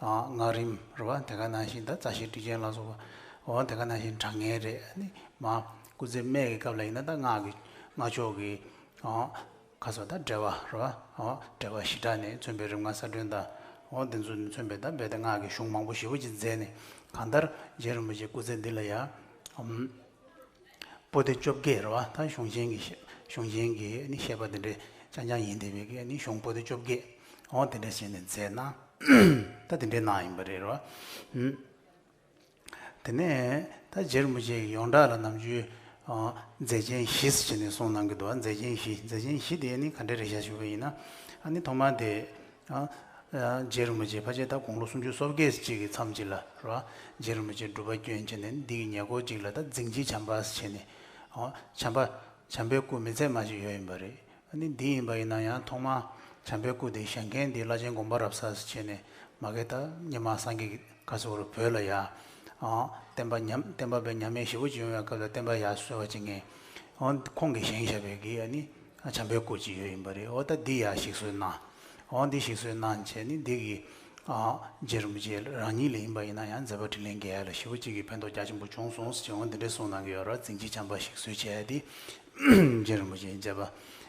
ཨ་སྔགས་རིམ་རེད་བ། དེ་ག་ནང་བཞིན་ད་རྩ་ཤེ་ཊཱིཀ་ཆེན་ལ་སོགས་པ་འོ་དེ་ག་ནང་བཞིན་དྲང་ངེས་རེད། ཨ་ནི་མར་སྐུ་ཚེ་སྨད་ཀྱི་སྐབས་ལ་ཡིན་ན་ད་སྔགས་ཀྱི་སྔགས་ཕྱོགས་ཀྱི་ཨ་ཁ་སོ་ད་འགྲེལ་པ་རེད་བ། འོ་འགྲེལ་པ་ཞི་དྲག་ནས་མཚོན་པའི་རིམ་ལྔ་གསལ་སྒྲོན་དང་འོ་དེ་ཚོ་ནས་མཚོན་པའི་ད་རྦད་དེ་སྔགས་ཀྱི་གཞུང་མང་པོ་ཞེ་པོ་ཅིག་མཛད་ནས་གང་ལྟར་རྗེ་རིན་པོ་ཆེ་སྐུ་ཚེ་འདི་ལ་ཡ་ཨམ་པོ་ཏི་བཅོ་བརྒྱད་རེད་བ། ད་གཞུང་ཆེན་གྱི་བཤད་གཞུང་ཆེན་གྱི་ནི་བཤད་པ་དེ་འདྲའི་རྐྱང་རྐྱང་ཡིན་བསྡད་པའི་གི་ནི་གཞུང་པོ་ཏི་བཅོ་བརྒྱད་འོ་དེ་འདྲ་བྱས་ནས་མཛད་གནང་། ད་དེ་འདྲའི་གནང་ཡིན་པ་རེད་རེད་བ། ཨུམ། དེ་ནས་ད་རྗེ་རིན་པོ་ཆེ་ཡིས་ཡོངས་གྲགས་ལ་ནམ་རྒྱུན་ཨ་མཛད་ཆེན་བཞི་ཟེར་བྱས་ནས་གསུངས་གནང་གི་འདུག་མཛད་ཆེན་བཞི། མཛད་ཆེན་བཞི་དེ་ནི་ག་འདྲ་རེད་ཤག་ཞུ་བ་ཡིན་ན། ཨ་ནི་ཐོག་མར་དེ་ཨ་ཨ་རྗེ་རིན་པོ་ཆེ་ཕལ་ཆེར་ད་དགུང་ལོ་སུམ་ཅུ་སོ་བརྒྱད་ཅིག་གི་མཚམས་ཅིག་ལ་རེད་བ། རྗེ་རིན་པོ་ཆེ་སྒྲུབ་པ་བསྐྱོན་བྱས་ནས་འདི་གི་ཉེ་འཁོར་ཅིག་ལ་ད་རྫིང་ཕྱི་བྱམས་པ་ཟེར་བྱས་ནས་ཨ་བྱམས་པ་བྱམས་པའི་སྐུ་མི་ཚད་མ་ཞིག་ཡོད་ཡིན་པ་རེད། ཨ་ནི་འདི་ཡིན་པ་ཡིན་ན་ཡང་ཐོག་མར་བྱམས་པའི་སྐུ་དེ་བཞེངས་མཁན་དེ་བླ་ཆེན་དགོངས་པ་རབ་གསལ་ཟེར་བྱས་ནས་མ་གི་ད་སྔོན་མ་སངས་རྒྱས་ཀྱི་ག་ཟེར་དགོས་རེད། བོད་ལ་ཡ་ཨ་བསྟན་པ་ཉམས་བསྟན་པ་དཔེ་ཉམས་དམས་ཞེ་པོ་ཅིག་ཡོང་བའི་སྐབས་ལ་བསྟན་པ་ཡར་གསོལ་བ་བྱེད་མཁན་ཨ་ཁོང་གིས་བཞེངས་བཞག་པའི་གི་ཨ་ནི་བྱམས་པའི་སྐུ་ཅིག་ཡོད་ཡིན་པ་རེད། འོ་ད་འདི་ཡར་ཞིག་གསོ་གནང་། འོ་འདི་ཞིག་གསོ་གནང་བྱས་ནི་འདི་གི་ཨ་རྗེ་རིན་པོ་ཆེ་རང་ཉིད་ལ་ཡིན་པ་ཡིན་ན་ཡང་མཛད་པ་འཕྲིན་ལས་རྒྱས་ཡ་ལ་ཞེ་པོ་ཅིག་གི་ཕན་ཐོགས་རྒྱ་ཆེན་པོ་བྱུང་སོང་ཟེར་འོ་འདི་འདྲ་གསུངས་གནང་གི་ཡོད་རེད། རྫིང་ཕྱི་བྱམས་པ་ཞིག་གསོ་བྱས་ཏེ། རྗེ་རིན་པོ་ཆེའི་མཛད་པ་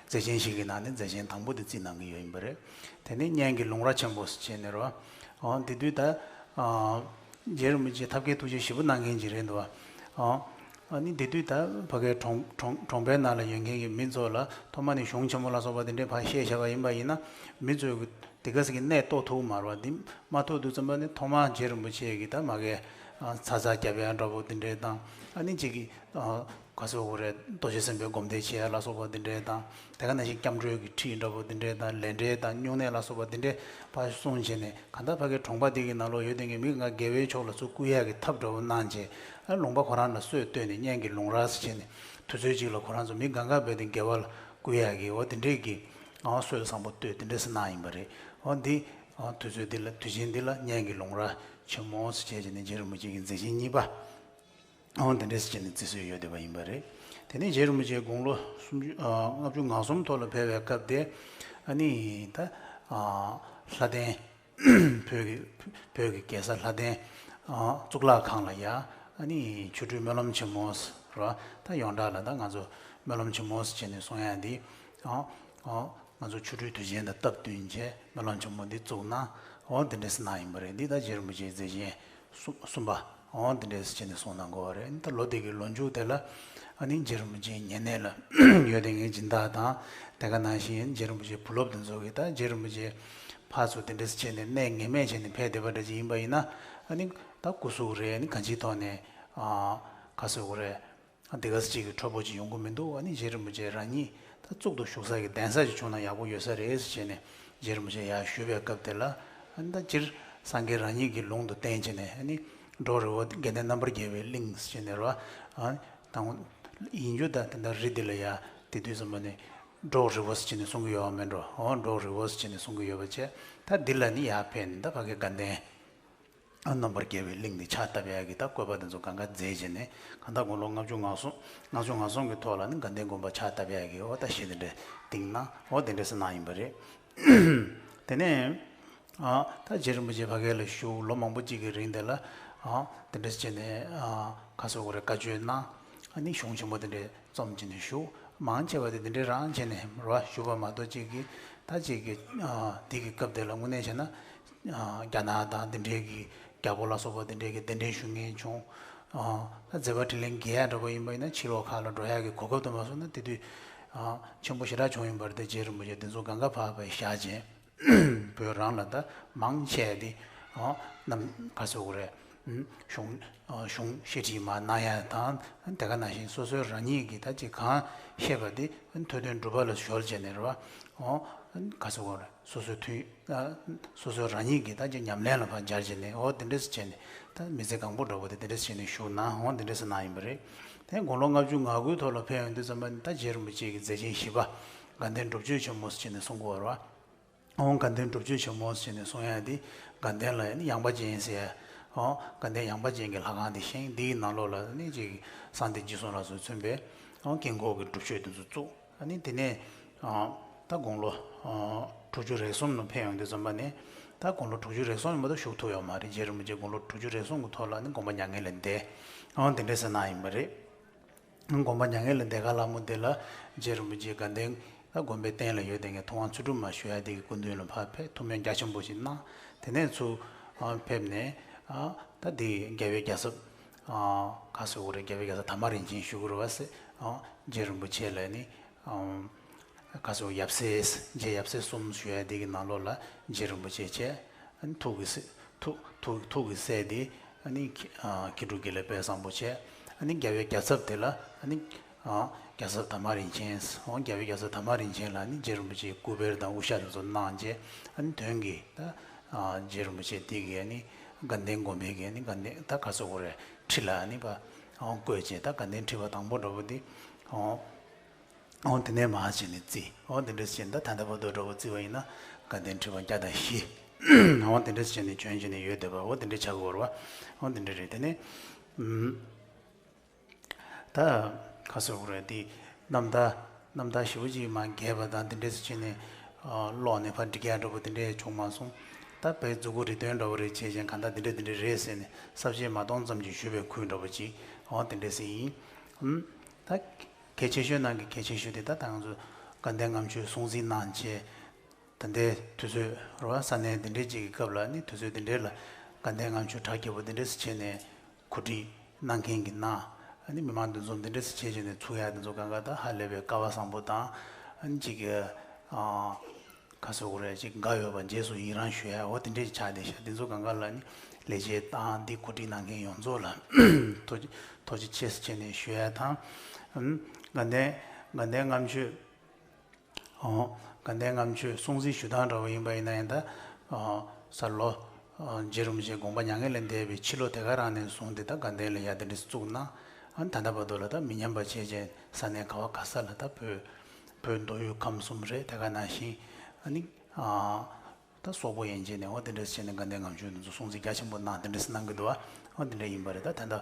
མཛད་ཆེན་བཞི་གི་ནང་ནས་མཛད་ཆེན་དང་པོ་དེ་བརྩིས་གནང་གི་ཡོད་ཡིན་པ་རེད། དེ་ནས་སྙན་གྱི་ལུང་ར་ཆེན་པོ་ཟེར་བྱས་ནས་རེད་བ། འོ་དེ་དུས་ད་ཨ་རྗེ་རིན་པོ་ཆེ་ཐབས་མཁས་ཐུགས་རྗེ་ཞེ་པོ་གནང་མཁན་ཅིག་རེད་འདུག་བ། ཨ་ནི་དེ་དུས་ད་ཕ་གའི་གྲོང་གྲོང་གྲོང་པའི་ནང་ལ་ཡོད་མཁན་གྱི་མི་ཚོ་ལ་ཐོག་མ་ནས་གཞུང་ཆེན་མོ་ལ་སོགས་པ་དེ་འདྲའི་ཕར་བཤད་བཞག་པ་ཡིན་པ་ཡིན་ན་མི་ཚོས་དེ་ག་ཟེ་གི་གནས་རྟོགས་ཐུབ་མ་རེད་བ། འདི་མ་ཐུབ་དུས་ཙམ་པ་ནི་ཐོག་མར་རྗེ་རིན་པོ་ཆེ་གིས་ད་མ་གའི་ཚ་ཚ་རྒྱབ་ཡ་འདྲ་པོ་དེ་འདྲའི་དང་ཨ་ནི་གཅིག་གིས་ག་ཟེར་དགོས་རེད། རྡོ་རྗེ་སེམས་དཔའི་སྒོམ་བཟླས་བྱེད་ཡ་ལ་སོགས་པ་འདི་འདྲའི་དང་དེ་ག་ནང་བཞིན་སྐྱབས་འགྲོའི་གི་ཁྲིད་འདྲ་པོ་འདི་འདྲའི་དང་ལས་འབྲས་དང་སྨྱུང་གནས་ལ་སོགས་པ་འདི་འདྲའི་ཕར་གསུངས་བྱས་ནས་གང་ལྟར་ཕ་གའི་གྲོང་པ་འདི་གི་ནང་ལོགས་ཡོད་དེ་གི་མི་ང་དགེ་བའི་ཕྱོགས་ལ་ཚུར་བསྐུལ་ཡ་གི་ཐབས་འདྲ་པོ་གནང་བྱས་ཨ་ལུང་པ་ཁོ་རང་ལ་སྲོལ་བཏོད་ནས་སྙན་གྱི་ལུང་ར་ཟེར་བྱས་ནས་དུས་ཚོད་གཅིག་ལ་ཁོ་རང་ཚོ་མི་གང་ག་རྦད་དེ་དགེ་བ་ལ་བསྐུལ་ཡ་གི་འོ་དེ་འདྲའི་གི་ཨ་སྲོལ་བཟང་པོ་བཏོད་དེ་འདྲ་ཟེ་གནང་ཡིན་པ་རེད། འོ་འདི་ཨ་དུས་ཚོད་འདི་ལ་དུས་ཆེན་འདི་ལ་སྙན་གྱི་ལུང་ར་ཆེན་མོ་ཟེར་བྱས་བྱས་ནས་རྗེ་རིན་པོ་ཆེ་གི་མཛད་ཆེན་གཉིས་པ། འོ་དེ་འདྲས་བྱས་ནས་བརྩི་སྲོལ་ཡོད་བསྡད་པ་ཡིན་པ་རེད། དེ་ནས་རྗེ་རིན་པོ་ཆེ་དགུང་ལོ་སུམ་ཅུ་ཨ་ལྔ་བཅུ་ང་གསུམ་ཐོག་ལ་ཕེབས་པའི་སྐབས་དེ་ཨ་ནི་ད་ཨ་ལྷ་ལྡན་བོད་ཀྱི་བོད་ཀྱི་རྒྱལ་ས་ལྷ་ལྡན་ཨ་གཙུག་ལག་ཁང་ལ་ཡ་ཨ་ནི་ཆོ་འཕྲུལ་སྨོན་ལམ་ཆེན་མོ་ཟེར་བ་ད་ཡོངས་གྲགས་ལ་ད་ང་ཚོ་སྨོན་ལམ་ཆེན་མོ་ཟེར་བྱས་ནས་གསུང་ཡ་འདི་ཨ་ཨ་ང་ཚོ་ཆོ་འཕྲུལ་དུས་ཆེན་དང་སྟབས་བསྟུན་བྱས་སྨོན་ལམ་ཆེན་མོ་འདི་བཙུགས་གནང་། འོ་འདི་འདྲས་གནང་ཡིན་པ་རེད། འདི་ད་རྗེ་རིན་པོ་ཆེའི་མཛད་ཆེན་གསུམ་གསུམ་པ། འོ་འདི་འདྲས་བྱས་ནས་གསུངས་གནང་དགོས་པ་རེད། ད་ལོ་དེ་གི་ལོ་མཇུག་དེ་ལ་ཨ་ནི་རྗེ་རིན་པོ་ཆེའི་ཉེ་གནས་ལ་ཡོད་དེ་ངའི་སྦྱིན་བདག་དང་དེ་ག་ནང་བཞིན་རྗེ་རིན་པོ་ཆེའི་བུ་སློབ་དེ་ཚོ་གིས་ད་རྗེ་རིན་པོ་ཆེ་ཕར་ཚུར་འདི་འདྲས་བྱས་ནས་གནས་ངེས་མེད་བྱས་ནས་ཕེབས་བསྡད་པ་འདྲ་ཅིག་ཡིན་པ་ཡིན་ན་ཨ་ནི་ད་སྐུ་གཟུགས་རེད། ཨ་ནི་གང་ཅིའི་ཐོག་ནས་ཨ་ག་ཟེར་དགོས་རེད། དེ་ག་ཅིག་གི་འཕྲོ་པོ་ཅིག་ཡོང་གི་མི་འདུག་ཨ་ནི་རྗེ་རིན་པོ་ཆེ་རང་ཉིད་ད་གཙུག་ཏུ་བཞུགས་ས་ཀྱི་གདན་ས་ཅིག་བྱུང་ན་ཡག་པོ་ཡོད་ས་རེད་ཟེར་བྱས་ནས་རྗེ་རིན་པོ་ཆེ་ཡར་ཞུ་བའི་སྐབས་དེ་ལ་ཨ་ནི་ད་སྤྱིར་སངས་རྒྱས་རང་ཉིད་ཀྱི་ལུང་དུ་བསྟན་བྱས་ནས་ཨ་ནི་འབྲོག་རི་བོ་དགེ་ལྡན་རྣམ་པར་རྒྱལ་བའི་གླིང་ཟེར་བྱས་ནས་རེད་བ། ཨ་ནི་ད་ཡིན་རྒྱུ་ད་དེ་འདྲ་རི་འདི་ལ་ཡ་དེ་དུས་ཙམ་པ་ནས་འབྲོག་རི་བོ་ཟེར་བྱས་ནས་གསུང་གི་ཡོད་པ་མིན་འགྲོ། འོ་འབྲོག་རི་བོ་ཟེར་བྱས་ནས་གསུང་གི་ཡོད་པ་བྱས། ད་འདི་ལ་ནི་ཡར་ཕེབས་ནས་ད་ཕ་གི་དགའ་ལྡན། རྣམ་པར་རྒྱལ་བའི་གླིང་འདི་ཕྱག་བཏབ་ཡག་གི་ད་བཀོད་པ་དེ་ཚོ་གང་ག་མཛད་བྱས་ནས་གང་ལྟར་དགུང་ལོ་ལྔ་བཅུ་ང་གསུམ་ལྔ་བཅུ་ང་གསུམ་གྱི་ཐོག་ལ་ནི་དགའ་ལྡན་དགོན་པ་ཕྱག་བཏབ་ཡག་གི་འོ་ད་གཞི་དེ་འདྲ་བཏིང་ན་འོ་དེ་འདྲ་ཟེ་གནང་ཡིན་པ་རེད། དེ་ནས་ཨ་ད་རྗེ་རིན་པོ་ཆེ་ཕ་གི་ལ་བཞུགས་ལོ་མང་པོ་གཅིག་གི་རིང་དེ་ལ་ཨ་དེ་འདྲ་བྱས་ནས་ཨ་ག་ཟེར་དགོས་རེད། བཀའ་ཆོས་གནང་། ཨ་ནི་གཞུང་ཆེན་མོ་དེ་འདྲའི་རྩོམ་བྱས་ནས་བཞུགས། མང་ཆེ་བ་དེ་དེ་འདྲའི་རང་བྱས་ནས་རོ་བཞུགས་པ་མ་གཏོགས་གཅིག་གིས་ད་གཅིག་གིས་ཨ་དེ་གི་སྐབས་དེ་ལ་དངོས་གནས་བྱས་ན་ཨ་རྒྱ་ནག་དང་དེ་འདྲའི་གི་རྒྱལ་པོ་ལ་སོགས་པ་དེ་འདྲའི་གི་གདན་འདྲེན་ཞུ་མཁན་བྱུང་། ཨ་ད་མཛད་པ་འཕྲིན་ལས་རྒྱས་ཡ་འདྲ་པོ་ཡིན་པ་ཡིན་ན་ཕྱི་ལོགས་ཁག་ལ་འགྲོ་ཡ་གི་གོ་སྐབས་དེ་མ་སོང་ན་དེ་དུས་ཨ་ཆེན་པོ་ཞེ་དྲག་བྱུང་ཡིན་པ་རེད། དེ་རྗེ་རིན་པོ་ཆེ་དེ་ཚོ་གང་ག་ཕར་ཕར་བཞག་བྱས། བོད་རང་ལ་ད་མང་ཆེ་དེ་ཨ་རྣམ་ག་ཟེར་དགོས་རེད། ཨ་གཞུང་ཨ་གཞུང་བཤད་ཁྲིད་མར་གནང་ཡ་དང་དེ་ག་ནང་བཞིན་སོ་སོའི་རང་ཉིད་ཀྱིས་ད་ཅིག་གང་བཤད་པ་དེ་ཐོས་དོན་སྒྲུབ་པ་ལ་གཞོལ་བྱས་ནས་རེད་བ། ཨོ་ ག་ཟེར་དགོས་རེད། སོ་སོའི་མཐུན། ཨ། སོ་སོའི་རང་ཉིད་ཀྱི་ད་ཅིག་ཉམས་ལེན་ལ་ཕར་སྦྱར་བྱས་ནས། འོ་དེ་འདྲས་བྱས་ནས། ད་མི་ཚེ་གང་པོ་འདྲ་པོ་དེ་དེ་འདྲས་བྱས་ནས་བཞུགས་ན། འོ་དེ་འདྲས་གནང་ཡིན་པ་རེད། དེ་དགུང་ལོ་ལྔ་བཅུ་ང་དགུའི་ཐོག་ལ་ཕེབས་ཡོང་དུས་ཙམ་པ་ནི། ད་རྗེ་རིན་པོ་ཆེ་གི་མཛད་ཆེན་བཞི་པ་དགའ་ལྡན་སྒྲུབ་མཆོད་ཆེན་མོ་ཟེར་བྱས་ནས་གསུང་གི་ཡོད་རེད་བ། འོ་དགའ་ལྡན་སྒྲུབ་མཆོད་ཆེན་མོ་ཟེར་བྱས་ནས་གསུང་ཡ་དེ། དགའ་ལྡན་ལ་ཡང་ནི་ཡངས་པ་ཅན་ཟེར་ཡ། འོ་དགའ་ལྡན་ཡངས་པ་ཅན་གྱི་ལྷ་ཁང་དེ་བཞེངས། དེའི་ནང་ལོགས་ལ་ནི་ཅིག་གསང་བདེ་འཇིགས་གསུམ་ལ་སོགས་མཚོན་པའི། འོ་དཀྱིལ་འཁོར་གྱི་སྒྲུབ་མཆོད་དེ་ཚོ་བཙུགས། ཨ་ནི་དེ་ནས། ཨ། ད་དགུང་ལོ། ཨ། དྲུག་ཅུ་རེ་གསུམ་ལ་ཕེབས་ཡོང་དུས་ཙམ་པ་ནས། ད་དགུང་ལོ་དྲུག་ཅུ་རེ་གསུམ་ཡིན་པ་དང་བཞུགས་ཐུབ་ཡོད་མ་རེད། རྗེ་རིན་པོ་ཆེ་དགུང་ལོ་དྲུག་ཅུ་རེ་གསུམ་གྱི་ཐོག་ལ་ནི་དགོངས་པ་མྱ་ངན་ལས་འདས། ཨང་། དེ་འདྲ་ཟེར་གནང་ཡིན་པ་རེད། ཨང་། དགོངས་པ་མྱ་ངན་ལས་འདས་ཁ་སླ་མོ་དེ་ལ། རྗེ་རིན་པོ་ཆེ་དགའ་ལྡན་ད་དགོན་པའི་རྟེན་ལ་ཡོད་དེ། ངས་ཐུབ་དབང་ཚུལ་ཁྲིམས་མ་ཞུ་ཡ་དེ་གི་སྐུ་མདུན་ལ་ཕར་ཕེབས། ཐུགས་སྨོན་རྒྱ་ཆེན་པོ་ཞིག་གནང་། དེ་ནས་ཚུར། ཨང་། ཕེབས་ནས། ཨ། ད་དེ་རྒྱལ་བའི་རྒྱལ་ཚབ། ཨ། ག་ཟེར་དགོས་རེད། རྒྱལ་བའི་རྒྱལ་ཚབ་དར་མ་རིན་ཆེན་ཞུ་དགོས་རེད་བ་ཟེར། ཨ། རྗེ་རིན་པོ་ཆེ་ལ་ནི། ཨ། ག་ཟེར། ཡབ་སྲས། རྗེ་ཡབ་སྲས་གསུམ་ཞུ་ཡ་དེ་གི་ནང་ལོགས་ལ་རྗེ་རིན་པོ་ཆེ་བྱས། ཨ་ནི་ཐུགས་ཀྱི་སྲས། ཐུགས། ཐུགས། ཐུགས་ཀྱི་སྲས་དེ། ཨ་ནི་མཁས། ཨ། མཁས་གྲུབ་དགེ་ལེགས་དཔལ་བཟང་པོ་བྱས། ཨ་ནི་རྒྱལ་བའི་རྒྱལ་ཚབ་དེ་ལ། ཨ་ནི། ཨ། རྒྱལ་ཚབ་དར་མ་རིན་ཆེན། འོ་རྒྱལ་བའི་རྒྱལ་ཚབ་དར་མ་རིན་ཆེན་ལ་ནི་རྗེ་རིན་པོ་ཆེས་སྐུ་པར་དང་དབུ་ཞྭ་དེ་ཚོ་གནང་བྱས། ཨ་ནི་དོན་གྱིས་ད། ཨ། རྗེ་རིན་པོ་ཆེ་དེ་གིས་ཨ་ནི་དགའ་ལྡན་དགོན་པའི་གི་ཨ་ནི་དགའ་ལྡན། ད་ག་ཟེར་དགོས་རེད། ཁྲི་ལ་ཨ་ནི་ཕར། ཨ། བསྐོས་བྱས། ད་དགའ་ལྡན་ཁྲི་པ་དང་པོ་འདྲ་པོ་དེ། ཨ། འོ་དེ་ནས་མར་བྱས་ནས་བརྩིས། འོ་དེ་འདྲ་བྱས་ནས་ད་ད་ལྟ་བར་དུ་འདྲ་པོ་བརྩིས་པ་ཡིན་ན། དགའ་ལྡན་ཁྲི་པ་བརྒྱ་དང་བཞི། འོ་དེ་འདྲ་བྱས་ནས་བྱོན་བྱས་ནས་ཡོད་བསྡད་པ། འོ་དེ་འདྲ་ཆགས་ཀྱི་ཡོད་རེད་བ། འོ་དེ་འདྲ་རེད། དེ་ནས། ཨུམ། ད་ག་ཟེར་དགོས་རེད། དེ་རྣམ་ཐར། རྣམ་ཐར་ཞེ་པོ་ཅིག་མར་རྒྱས་པ་དང་དེ་འདྲ་བྱས་ནས། ཨ། ཀློག་ནས་ཕར་འབྲི་ཡ་འདྲ་པོ་དེ་འདྲ་བྱུང་མ་སོང་། ད་དཔེ་མཛུབ་གུ་རེ་སྟོན་འདྲ་པོ་རེ་བྱས་བྱས། གང་ལྟར་དེ་འདྲ་དེ་འདྲ་རེད་ཟེར་ནས་གསལ་བཤད་མ་གཏོང་ཙམ་ཅིག་ཞུས་པའི་ཁུལ་འདྲ་པོ་ཅིག། འོ་དེ་འདྲ་ཟེར་ཡིན། ཨུམ། ད་གལ་ཆེ་ཤོས་ནང་གི་གལ་ཆེ་ཤོས་དེ། ད་ད་ང་ཚོ་དགའ་ལྡན་ལྔ་མཆོད་སྲུང་བརྩི་གནང་བྱས། ད་ལྟའི་དུས་ཚོད་རེད་བ། ས་གནས་འདི་འདྲའི་ཅིག་གི་སྐབས་ལ་ནི། དུས་ཚོད་འདི་འདྲའི་ལ་དགའ་ལྡན་ལྔ་མཆོད་གྲ་རྒྱས་པོ་འདི་འདྲ་ཟེར་བྱས་ནས་གོ་སྒྲིག་གནང་མཁན་གྱི་ནང་། ཨ་ནི་མི་མང་འདུ་འཛོམས་འདི་འདྲ་ཟེར་བྱས་བྱས་ནས་ཚུགས་ཡ་འདི་ཚོ་གང་ག་ད་ཧ་ལས་པའི་སྐལ་བ་བཟང་པོ་དང་། ཨ་ནི་ཅིག་གི། ཨ། ག་ཟེར་དགོས་རེད། ཅིག་དགའ་འོས་པ། རྗེས་སུ་ཡི་རང་ཞུ་ཡ། འོ་དེ་འདྲ་ཅིག་ཆགས་བསྡད་ཤག། འདི་ཚོ་གང་ག་ལ་ནི་ལེགས་སྐྱེས་དང་། འདི་གོ་སྒྲིག་གནང་མཁན་ཡོངས་རྫོགས་ལ་ཐུགས་རྗེ། ཐུགས་རྗེ་ཆེ་ཟེར་བྱས་ནས་ཞུ་ཡ་དང་། ཨ་ནི་དགའ་ལྡན། དགའ་ལྡན་ལྔ་མཆོད། འོ། དགའ་ལྡན་ལྔ་མཆོད་སྲུང་བརྩི་ཞུ་སྟངས་འདྲ་པོ་ཡིན་པ་ཡིན་ན་ཡང་། ད། ཨ། གསར་ལོ། ཨ། རྗེ་རིན་པོ་ཆེ་དགོངས་པ་མྱ་ངན་ལས་འདས་པའི་ཕྱི་ལོ་དེ་ག་རང་ནས་བཟུང་སྟེ། ད་དགའ་ལྡན་ལ་ཡ་དེ་འདྲ་བཙུགས་ན། ཨ། ད་ལྟ་བར་དུ་ལ་ད་མི་ཉམས་པ་བྱས་བྱས། ས་གནས་ག་བ་ག་ས་ལ་ད་བོད། བོད་མདོ་དབུས་ཁམས་གསུམ་རེད། དེ་ག་ནང་བཞིན། ཨ་ནི། ཨ། ད་སོག་པོ་ཡན་ཆད་ནས། འོ་དེ་འདྲ་བྱས་ནས་དགའ་ལྡན་ལྔ་མཆོད་དེ་ཚོ་སྲུང་བརྩི་རྒྱ་ཆེན་པོ་གནང་། དེ་འདྲ་གནང་གི་འདུག་བ། འོ་དེ་འདྲ་ཡིན་པ་རེད། ད་ད་ལྟ་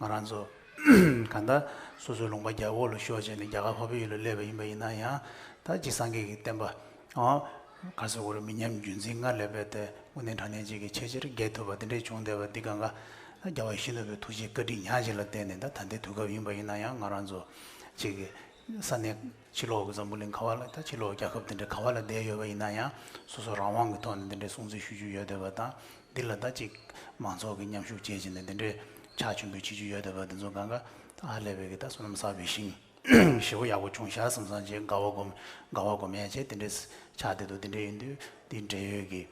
ང་རང་ཚོ་གང་ལྟར་སོ་སོའི་ལུང་པ་རྒྱ་འོག་ལ་ཤོར་བྱས་ནས་རྒྱ་གར་འཕགས་པའི་ཡུལ་ལ་སླེབས་པ་ཡིན་པ་ཡིན་ན་ཡང་། ད་ཅིག་སངས་རྒྱས་ཀྱི་བསྟན་པ། ཨ། ག་ཟེར་དགོས་རེད། མི་ཉམས་རྒྱུན་འཛིན་སྔར་ལས་དཔེ་དེ་དངོས་གནས་དྲང་གནས་ཅིག་གི་ཆེས་ཆེར་རྒྱས་ཐུབ་པ་དེ་འདྲ་བྱུང་བསྡད་པ་འདི་གང་ག། ད་རྒྱལ་བ་ཡིད་བཞིན་ནོར་བུའི་ཐུགས་རྗེ་བཀའ་དྲིན་ཉག་གཅིག་ལ་བརྟེན་ནས། ད་ད་ལྟའི་དུས་སྐབས་ཡིན་པ་ཡིན་ན་ཡང་། ང་རང་ཚོ་ཅིག་གི་ས་གནས་ཕྱི་ལོགས་ཀྱི་འཛམ་བུ་གླིང་ག་བ་ལ། ད་ཕྱི་ལོགས་རྒྱལ་ཁབ་དེ་འདྲ་ག་བ་ལ་བསྡད་ཡོད་པ་ཡིན་ན་ཡང་། སོ་སོ་རང་དབང་གི་ཐོག་ནས་དེ་འདྲའི་སྲུང་བརྩི་ཞུ་རྒྱུ་ཡོད་བསྡད་པ་དང་། འདི་ལ་ད་ཅིག་མང་ཚོགས་ཀྱིས་མཉམ་ཞུགས་བྱེད་བྱས་ནས་དེ་འདྲའི་ཕྱག་མཆོད་འབུལ་བྱེད་རྒྱུ་ཡོད་བསྡད་པ་འདི་ཚོ་གང་ག། ད་ཧ་ལས་པའི་གི་ད་བསོད་ནམས་བསགས་པའི་ཞིང་ཞེ་པོ་ཡག་པོ་བྱུང་ཤག་བསམ་བསམ་བྱས། དགའ་བ་སྒོམ། དགའ་བ་སྒོམ་ཡ་བྱས། དེ་འདྲའི་ཆགས་བསྡད་འདུག། དེ་འདྲ་ཡིན་དུས་འདི་འབྲེལ་ཡོད་ཀྱི།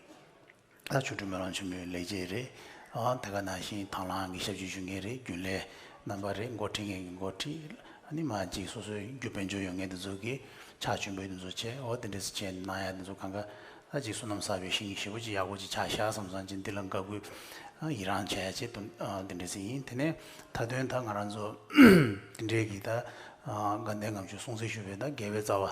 ད་ཆོ་འཕྲུལ་སྨོན་ལམ་ཆེན་མོའི་ལེགས་སྐྱེས་རེད། ཨ། དེ་ག་ནང་བཞིན་དང་བླངས་ཀྱི་ཞབས་ཕྱི་ཞུ་མཁན་རེད། རྒྱུན་ལས་རྣམ་པ་རེད། འགོ་ཁྲིད་མཁན་གྱི་འགོ་ཁྲིད། ཨ་ནི་མ་གཅིག་སོ་སོའི་རྒྱུ་དཔལ་འབྱོར་ཡོད་མཁན་དེ་ཚོ་གིས་ཕྱག་མཆོད་འབུལ་དེ་ཚོ་བྱས། འོ་དེ་འདྲ་ཟེར་བྱས་གནང་ཡ་དེ་ཚོ་གང་ག། ད་ཅིག་བསོད་ནམས་བསགས་པའི་ཞིང་ཞེ་པོ་ཅིག་ཡག་པོ་ཅིག་ཆགས་ཤག་བསམ་བསམ་བྱས། འདི་ལ་དགའ་གུས། ཨ། ཡི་རང་བྱས་བྱས་དུ། ཨ། དེ་འདྲ་ཟེར་ཡིན། དེ་ནས་མཐའ་དོན་ད་ང་རང་ཚོ་དེ་འདྲའི་གི་ད། ཨ། དགའ་ལྡན་ལྔ་མཆོད་སྲུང་བརྩི་ཞུ་བའི་ད་དགེ་བའི་རྩ་བ།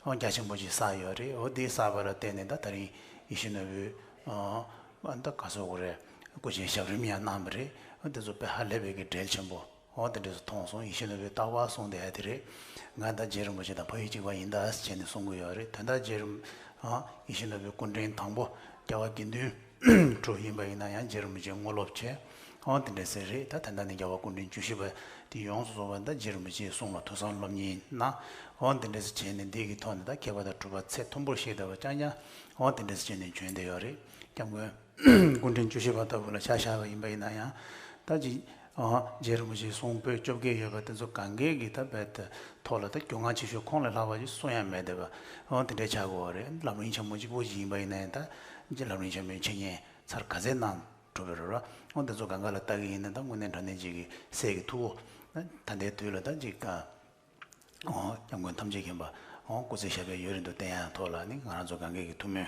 ཨོ། རྒྱ་ཆེན་པོ་ཅིག་བསགས་ཡོད་རེད། འོ་དེ་བསགས་པ་ལ་བརྟེན་ནས་ད་ད་རིང་ཡིད་བཞིན་ནོར་བུས། ཨ། ཨ། ད་ག་ཟེར་དགོས་རེད། སྐུ་ཆེན་ཞབས་རིམ་ཡང་གནང་བ་རེད། འོ་དེ་ཚོ་དཔེ་ཧ་ལས་པའི་གི་འབྲེལ་ཆེན་པོ། འོ་དེ་འདྲ་ཚོ་མཐོང་སོང་། ཡིད་བཞིན་ནོར་བུས་རྟག་པར་གསུང་བསྡད་ཡ་དེ་རེད། ང་ད་རྗེ་རིན་པོ་ཆེ་དང་ཕ་ཡུལ་གཅིག་པ་ཡིན་ད་ཟེར་བྱས་ནས་གསུང་གི་ཡོད་རེད། དོན་དག་རྗེ་རིན། ཨ། ཡིད་བཞིན་ནོར་བུའི་སྐུ་ཕྲེང་དང་པོ་རྒྱལ་བ་དགེ་འདུན་གྲུབ་ཡིན་པ་ཡིན་ན་ཡང་། རྗེ་རིན་པོ་ཆེ་དངོས་སློབ་བྱས། འོ་དེ་འདྲ་ཟེར་རེད། ད་ད་ལྟ་ནས་རྒྱལ་བ་སྐུ་ཕྲེང་བཅུ་བཞི་པ་དེ་ཡོངས་སུ་རྫོགས་པ་ད་རྗེ་རིན་པོ་ཆེའི་གསུང་ལ་ཐོས་བསམ་སློབ་གཉེར་གནང་། འོ་དེ་འདྲ་ཟེར་བྱས་ནས་འདི་གི་ཐོག་ནས་ད་མཁས་པ་དང་གྲུབ་པ་ཚད་མཐོན་པོར་བཞེས་བསྡད་པ་རྐྱང་རྐྱང་། འོ་དེ་འདྲ་ཟེར་བྱས་ནས་བྱོན་བསྡད་ཡོད་རེད། སྐྱབས་མགོན་སྐུ་ཕྲེང་བཅུ་བཞི་པ་ལྟ་བུ་ལ་ཆ་བཞག་པ་ཡིན་པ་ཡིན་ན་ཡང་། ད་ཅིག། ཨ། རྗེ་རིན་པོ་ཆེའི་གསུང་པོད་བཅོ་བརྒྱད་ཡོད་པ་དེ་ཚོ་གང་གས་ཀྱི་ད་རྦད་དེ་ཐོག་ལ་ད་རྒྱུས་མངའ་ཆེ་ཤོས་ཁོང་ལས་ལྷག་པ་ཅིག་གསུང་ཡ་མེད་བསྡད་པ། འོ་དེ་འདྲའི་ཆགས་ཀྱི་ཡོད་རེད། ལམ་རིམ་ཆེན་མོ་གཅིག་པོ་ཞིག་ཡིན་པ་ཡིན་ན་ཡང་། ད་ཅིག་ལམ་རིམ་ཆེན་མོའི་འཆད་ཉན་ཚར་ག་ཚད་གནང་གྲུབ་པ་རེད་ར། འོ་དེ་ཚོ་གང་ག་ལ་ལྟ་གི་ཡིན་ན། ད་དངོས་གནས་དྲང་གནས་ཅིག་གི་སྲས་ཀྱི་ཐུ་བོ། ད་ལྟའི་དུས་ལ་ད་ཅིག། ཨ། ཨོ། སྐྱབས་མགོན་ཐམས་ཅད་མཁྱེན་པ། ཨོ་སྐུ་ཚེ་ཞབས་པད་ཡུན་རིང་དུ་བརྟན་ཡག་ཐོག་ལ་ནི་ང་རང་ཚོ་གང་གས་ཀྱི་ཐུགས་སྨོན་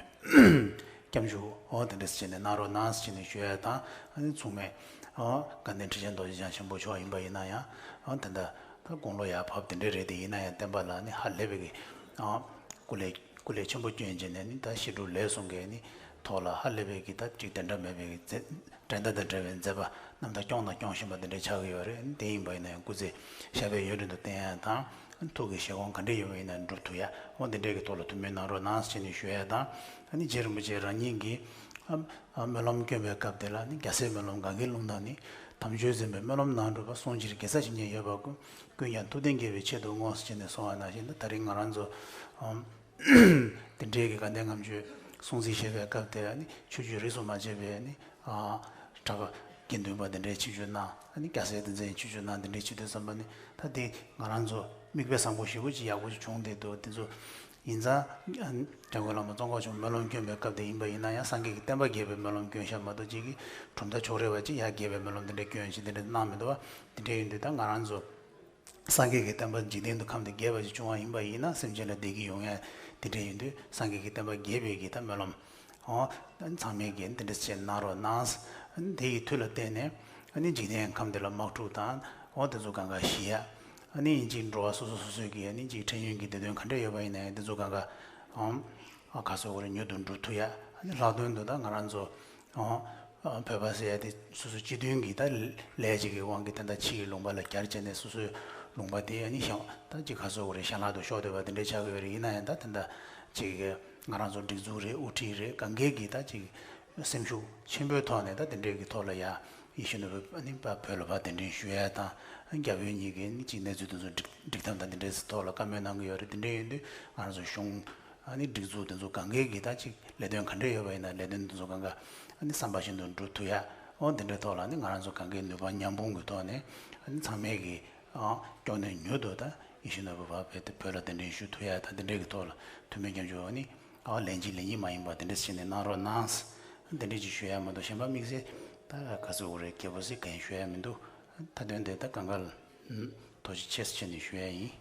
སྐྱབས་འཇུག་ཨོ་དེ་འདྲ་བྱས་ནས་གནང་རོགས་གནང་ཟེར་ནས་ཞུ་ཡ་དང་། ཨ་ནི་མཚུངས་མེད་ཨོ་དགའ་ལྡན་ཁྲི་ཆེན་རྡོ་རྗེ་འཆང་ཆེན་པོ་མཆོག་ཡིན་པ་ཡིན་ན་ཡང་། ཨོ་དེ་འདྲ་ད་དགུང་ལོ་ཡར་བབས་དེ་འདྲ་རེད་དེ། ཡིན་ན་ཡང་བསྟན་པ་ལ་ནི་ཧ་ལས་པའི་གི་ཨོ་སྐུ་ལས་སྐུ་ལས་ཆེན་པོ་བསྐྱོན་བྱས་ནས་ནི་ད་ཞི་ཁྲོ་ལས་གསུང་གི་ནི་ཐོག་ལ་ཧ་ལས་པའི་གི་ད་ཅིག་དེ་འདྲ་མེད་པའི་གི་མཛད། འགྲན་ཟླ་དང་བྲལ་བའི་མཛད་པ་རྣམ་དག་སྐྱོང་དང་སྐྱོང་བཞིན་པ་འདི་འདྲ་ཆགས་ཀྱི་ཡོད་རེད། དེ་ཡིན་པ་ཡིན་ན་ཡང་སྐུ་ཚེ་ཞབས་པད་ཡུན་རིང་དུ་བརྟན་ཡ་དང་། ཐུགས་ཀྱི་བཞེད་དགོངས་ག་འདྲ་ཡོད་པ་ཡིན་ན་འགྲུབ་ཐུབ་ཡ་འོ་འདི་འདྲའི་གི་ཐོག་ལ་ཐུགས་སྨོན་གནང་རོགས་གནང་ཟེར་ནས་ཞུ་ཡ་དང་། ཨ་ནི་རྗེ་རིན་པོ་ཆེ་རང་ཉིད་ཀྱིས་ཨ་ཨ་སྨོན་ལམ་བསྐྱོན་པའི་སྐབས་དེ་ལ་ནི་རྒྱལ་སྲས་སྨོན་ལམ་གངྒཱའི་ཀླུང་ན་ནི་དམ་ཆོས་འཛིན་པའི་སྨོན་ལམ་གནང་གྲུབ་པ་གསུང་ཕྱིར་དགེ་རྩ་ཇི་སྙེད་ཡོད་པ་ཀུན། ཀུན་ཀྱང་ཐུབ་བསྟན་དགེ་བའི་ཆེད་དུ་བསྔོ་ཟེར་ནས་གསུངས་པ་ནང་བཞིན་དུ། ད་རིང་ང་རང་ཚོ་ཨམ། དེ་འདྲའི་གི་དགའ་ལྡན་ལྔ་མཆོད་སྲུང་བརྩི་བྱེད་པའི་སྐབས་དེ་ནི་ཆོས་བརྒྱུད་རིས་སུ་མ་ཆད་པའི་ནི་ཨ་གྲྭ་པ་དགེ་འདུན་པ་དེ་འདྲའི་ཆིབས་བསྒྱུར་གནང་། ཨ་ནི་རྒྱལ་སྲས་བསྟན་འཛིན་ཆིབས་བསྒྱུར་གནང་། དེ་འདྲའི་བྱེད་དུས་ཙམ་པ་ནི་ད་དེ་ང་རང་ཚོ་མིག་དཔེ་བཟང་པོ་ཞེ་པོ་ཅིག་ཡག་པོ་ཅིག་བྱུང་བསྡད་འདུག་དེ་ཚོ་ཡིན་ཙང་། ཨ་ནི་འཇམ་མགོན་བླ་མ་ཙོང་ཁ་མཆོག་སྨོན་ལམ་བསྐྱོན་པའི་སྐབས་དེ་ཡིན་པ་ཡིན་ན་ཡང་སངས་རྒྱས་ཀྱི་བསྟན་པ་རྒྱས་པའི་སྨོན་ལམ་བསྐྱོན་ཤག་མ་གཏོགས། ཅིག་གིས་གྲུབ་མཐའ་ཕྱོགས་རིས་པ་ཅིག་ཡར་རྒྱས་པའི་སྨོན་ལམ་དེ་འདྲ་བསྐྱོན་ཞིག་དེ་འདྲ་གནང་མི་འདུག་བ། དེ་འདྲ་ཡིན་དུས་ད་ང་རང་ཚོ་སངས་རྒྱས་ཀྱི་བསྟན་པ་འཇིག་རྟེན་དུ་ཁམས་དེ་རྒྱས་པ་ཞིག་བྱུང་བ་ཡིན་པ་ཡིན་ན། སེམས་ཅན་ལ་བདེ་སྐྱིད་ཡོང་ཡ་དེ་འདྲ་ཡིན་དུས། སངས་རྒྱས་ཀྱི་བསྟན་པ་རྒྱས་པའི་གི་ད་སྨོན་ལམ་ཨོ་ཚང་མས་གི་དེ་འདྲ་བྱས་གནང་རོགས་གནང་། དེ་ཡི་མཐུ་ལ་བརྟེན་ནས་ཨ་ནི་འཇིག་རྟེན་ཁམས་དེ་ལ་དམག་འཁྲུག་དང་ཨོ་དེ་ཚོ་གང་ག་ཞི་ཡ། ཨ་ནི་ཡིན་གཅིག་འགྲོ་བ་སོ་སོ་སོ་སོའི་གི་ཨ་ནི་གཅིག་འཕྲལ་ཡུན་གྱི་བདེ་དོན་ག་འདྲ་ཡོད་པ་ཡིན་ན་ཡང་དེ་ཚོ་གང་ག་ཨོ་ཨ་ག་སོ་བོ་རེ་མྱུར་དུ་འགྲུབ་ཐུབ་ཡ། ཨ་ནི་ལྷག་དོན་དུ་ད་ང་རང་ཚོ་ཨོ། བོད་པ་ཟེར་ཡ་དེ་སོ་སོ་སྤྱི་མཐུན་གྱི་ད་ལས་ཅིག་གི་དབང་གིས་ད་ལྟ་ཕྱི་གི་ལུང་པ་ལ་གྱར་བྱས་ནས་སོ་སོའི་ལུང་པ་དེ་ཨ་ནི་ཤང་ད་ཅིག་ག་སོ་བོ་རེ་ཞལ་ལག་ཏུ་ཤོར་བསྡད་པ་དེ་འདྲ་ཆགས་ཀྱི་ཡོད་རེད། ཡིན་ན་ཡང་ད་དེ་འདྲ་ཅིག་གི་ང་རང་ཚོ་སྒྲིག་འཛུགས་རེད། དབུ་ཁྲིད་རེད། གང་གས་ཀྱིས་ད་ཅིག་སེམས་ཤུགས་ཆེན་པོའི་ཐོག་ནས་ད་དེ་འདྲའི་གི་ཐོག་ལ་ཡ་ཡིད་བཞིན་ནོར་བུ་ཨ་ནི་བོད་ལ་ཕར་གདན་འདྲེན་ཞུ་ཡ་དང་། རྒྱ་བོད་གཉིས་ཀྱི་ནི་ཅིག་གནས་ཚུལ་དེ་ཚོ་སྒྲིག་སྒྲིག་ཐབས་དང་དེ་འདྲའི་ཐོག་ལ་བཀའ་མོལ་གནང་གི་ཡོད་རེད། དེ་འདྲ་ཡིན་དུས་ང་རང་ཚོ་གཞུང་ཨ་ནི་སྒྲིག་འཛུགས་དེ་ཚོ་གང་གས་ཀྱིས་ད་ཅིག་ལས་དོན་ག་འདྲ་ཡོད་པ་ཡིན་ན་ལས་དོན་དེ་ཚོ་གང་ག་ཨ་ནི་བསམ་པ་བཞིན་དུ་འགྲུབ་ཐུབ་ཡ། འོ་འདི་འདྲའི་ཐོག་ལ་ནི་ང་རང་ཚོ་གང་གས་ནུས་པ་མཉམ་སྤུངས་ཀྱི་ཐོག་ནས་ཨ་ནི་ཚང་མས་ཀྱིས་ཨ་སྐྱོ་ནས་མྱུར་དུ་ད་ཡིད་བཞིན་ནོར་བུ་བ་བོད་དེ་བོད་ལ་གདན་འདྲེན་ཞུ་ཐུབ་ཡ། ད་འདི་འདྲའི་གི་ཐོག་ལ་ཐུགས་སྨོན་སྐྱབས་འཇུག་ཨ་ནི་ཨ་ལན་གཅིག་ལན་གཉིས་མ་ཡིན་པ་དེ་འདྲ་བྱས་ནས་གནང་རོགས་གནང་། འདི་འདྲ་ཅིག་ཞུ་ཡ་མ་གཏོགས་གཞན་པ་དམིགས་བསལ་ད་ག་ཚོད་འོ་རེད་རྒྱལ་པོ་ཟེར་གང་ཞུ་ཡ་མི་འདུག་མཐའ་དོན་དེ་ད་གང་ག་ལ་ཐུགས་རྗེ་ཆེ་ཟེར་བྱས་ནས་ཞུ་ཡ་ཡིན།